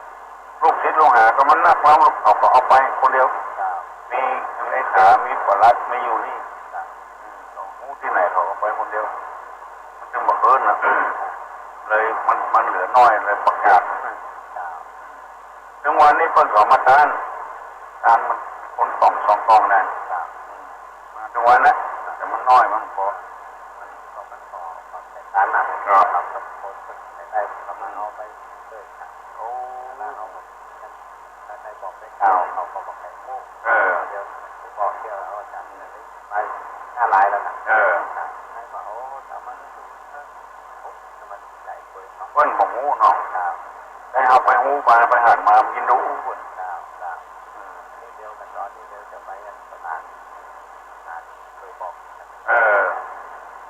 ลูกศิษย์ลูกหาก็มันนักมา เขาก็เอาไปคนเดียว ครับ มีเลขา มีปลัด มีอยู่นี่ ครับ อืม เขาฮู้ตี้ไหนเขาก็ไปคนเดียว มันจึงบ่เอิ้นนะ เลยมัน มันเหลือน้อย เลยประกาศ ครับ ถึงวันนี้เปิ้นก็มาต้าน ต้านมันคนสอง สองกล่องนะ ครับ อืม มาถึงวันนะ แต่มันน้อย มันพอ มันก็ มันพอ พอใช้ต้านนะ ครับ ครับ คนใช้ได้ ก็มาเอาไปเลยครับ โอ้ แล้วเอามา ถ้าใครบอกได้กล่าว เขาก็บอกให้พูด เออ เดี๋ยวผมบอกเดี๋ยวเอาอาจารย์ไปหน้าไลน์แล้วนะ เออ นะ ให้ว่า โอ้ สามารถรู้สึก เออ โอ้ มันใหญ่เกินเนาะ เปิ้นบ่ฮู้เนาะ ครับ ได้เอาไปฮู้ไป ไปหันมากินดูเปิ้น ครับ ครับ อืม นี่เดียวกันตอนนี้เดียวจะไปกันประมาณ นะ เคยบอก เออ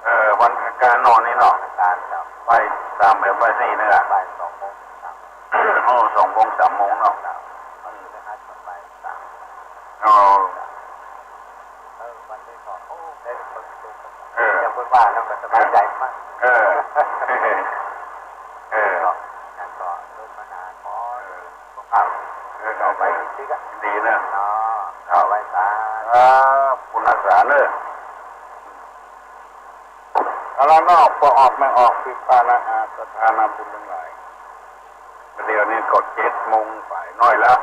เออ วันอังคารเนาะนี่เนาะ วันอังคารครับ บ่ายสามแบบบ่ายสี่นี่แหละ บ่ายสองโมงครับ โอ้ สองโมง สามโมงเนาะ ครับ วันพฤหัสก็บ่ายสาม อ๋อ เออ วันนี้ก็ โอ้ ได้เปิดประตู เออ อย่างเปิ้นว่าแล้วก็สบายใจ๋มาก เออ เออ ก็ แล้วก็เริ่มมาหาขอ เออ ครับ เออ เอาไปอีกทีก็ ดีนะ อ๋อ เอาไว้สา ครับ ปุณณสารเนอะ เอาละเนาะ ป้อออกแม่ออก ปี้ป้าน้าอา ศรัทธานาบุญตังหลาย เดี๋ยวนี้ก็เจ็ดโมงป๋ายน้อยละ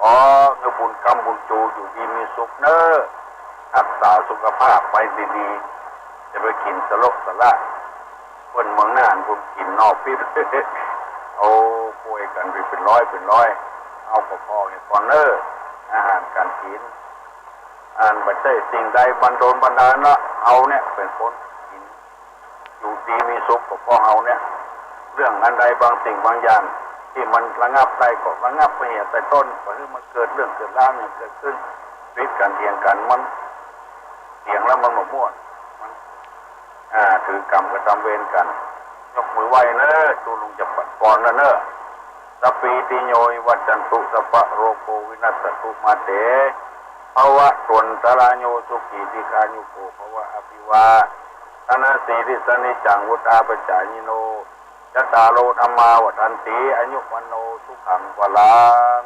ขอหื้อบุญก๊ำบุญจู อยู่ดีมีสุขเนอะ ฮักษาสุขภาพไว้ดีๆ จะไปกิ๋นสะโละสะละ เปิ้นเมืองน่าน เปิ้นกิ๋นหน่อปิ๊บ โอ้ ป่วยกั๋นไปเป๋นร้อยเป๋นร้อย เอาก็ผ่อหื้อก่อนเน่อ อาหารก๋านกิ๋น อันบ่ใจ้สิ่งใดบันดลบันดาลเนาะ เฮาเนี่ยเป๋นคนกิ๋น อยู่ดีมีสุขก็เพราะเฮาเนี่ย เรื่องอันใดบางสิ่งบางอย่าง ตี้มันระงับได้ก็ระงับไปเหียแต่ต้น บ่หื้อมันเกิดเรื่องเกิดราวหยังเกิดขึ้น ผิดกั๋นเถียงกั๋น มันเถียงแล้วมันบ่ม่วน มัน อ่า ถือกรรมกระทำเวรกั๋น ยกมือไหว้เน่อ ตุ๊ลุงจะปั๋นปอนแล้วเน่อ สัพพีติโยวิวัชชันตุ สัพพะโรโควินัสสะตุ มาเต ภะวัตวันตะราโย สุขีทีฆายุโก ภะวะ อะภิวาทะนะสีลิสสะ นิจจังวุฑฒาปะจายิโน จัตตาโร ธัมมา วัฑฒันติ อายุ วัณโณ สุขัง พลัง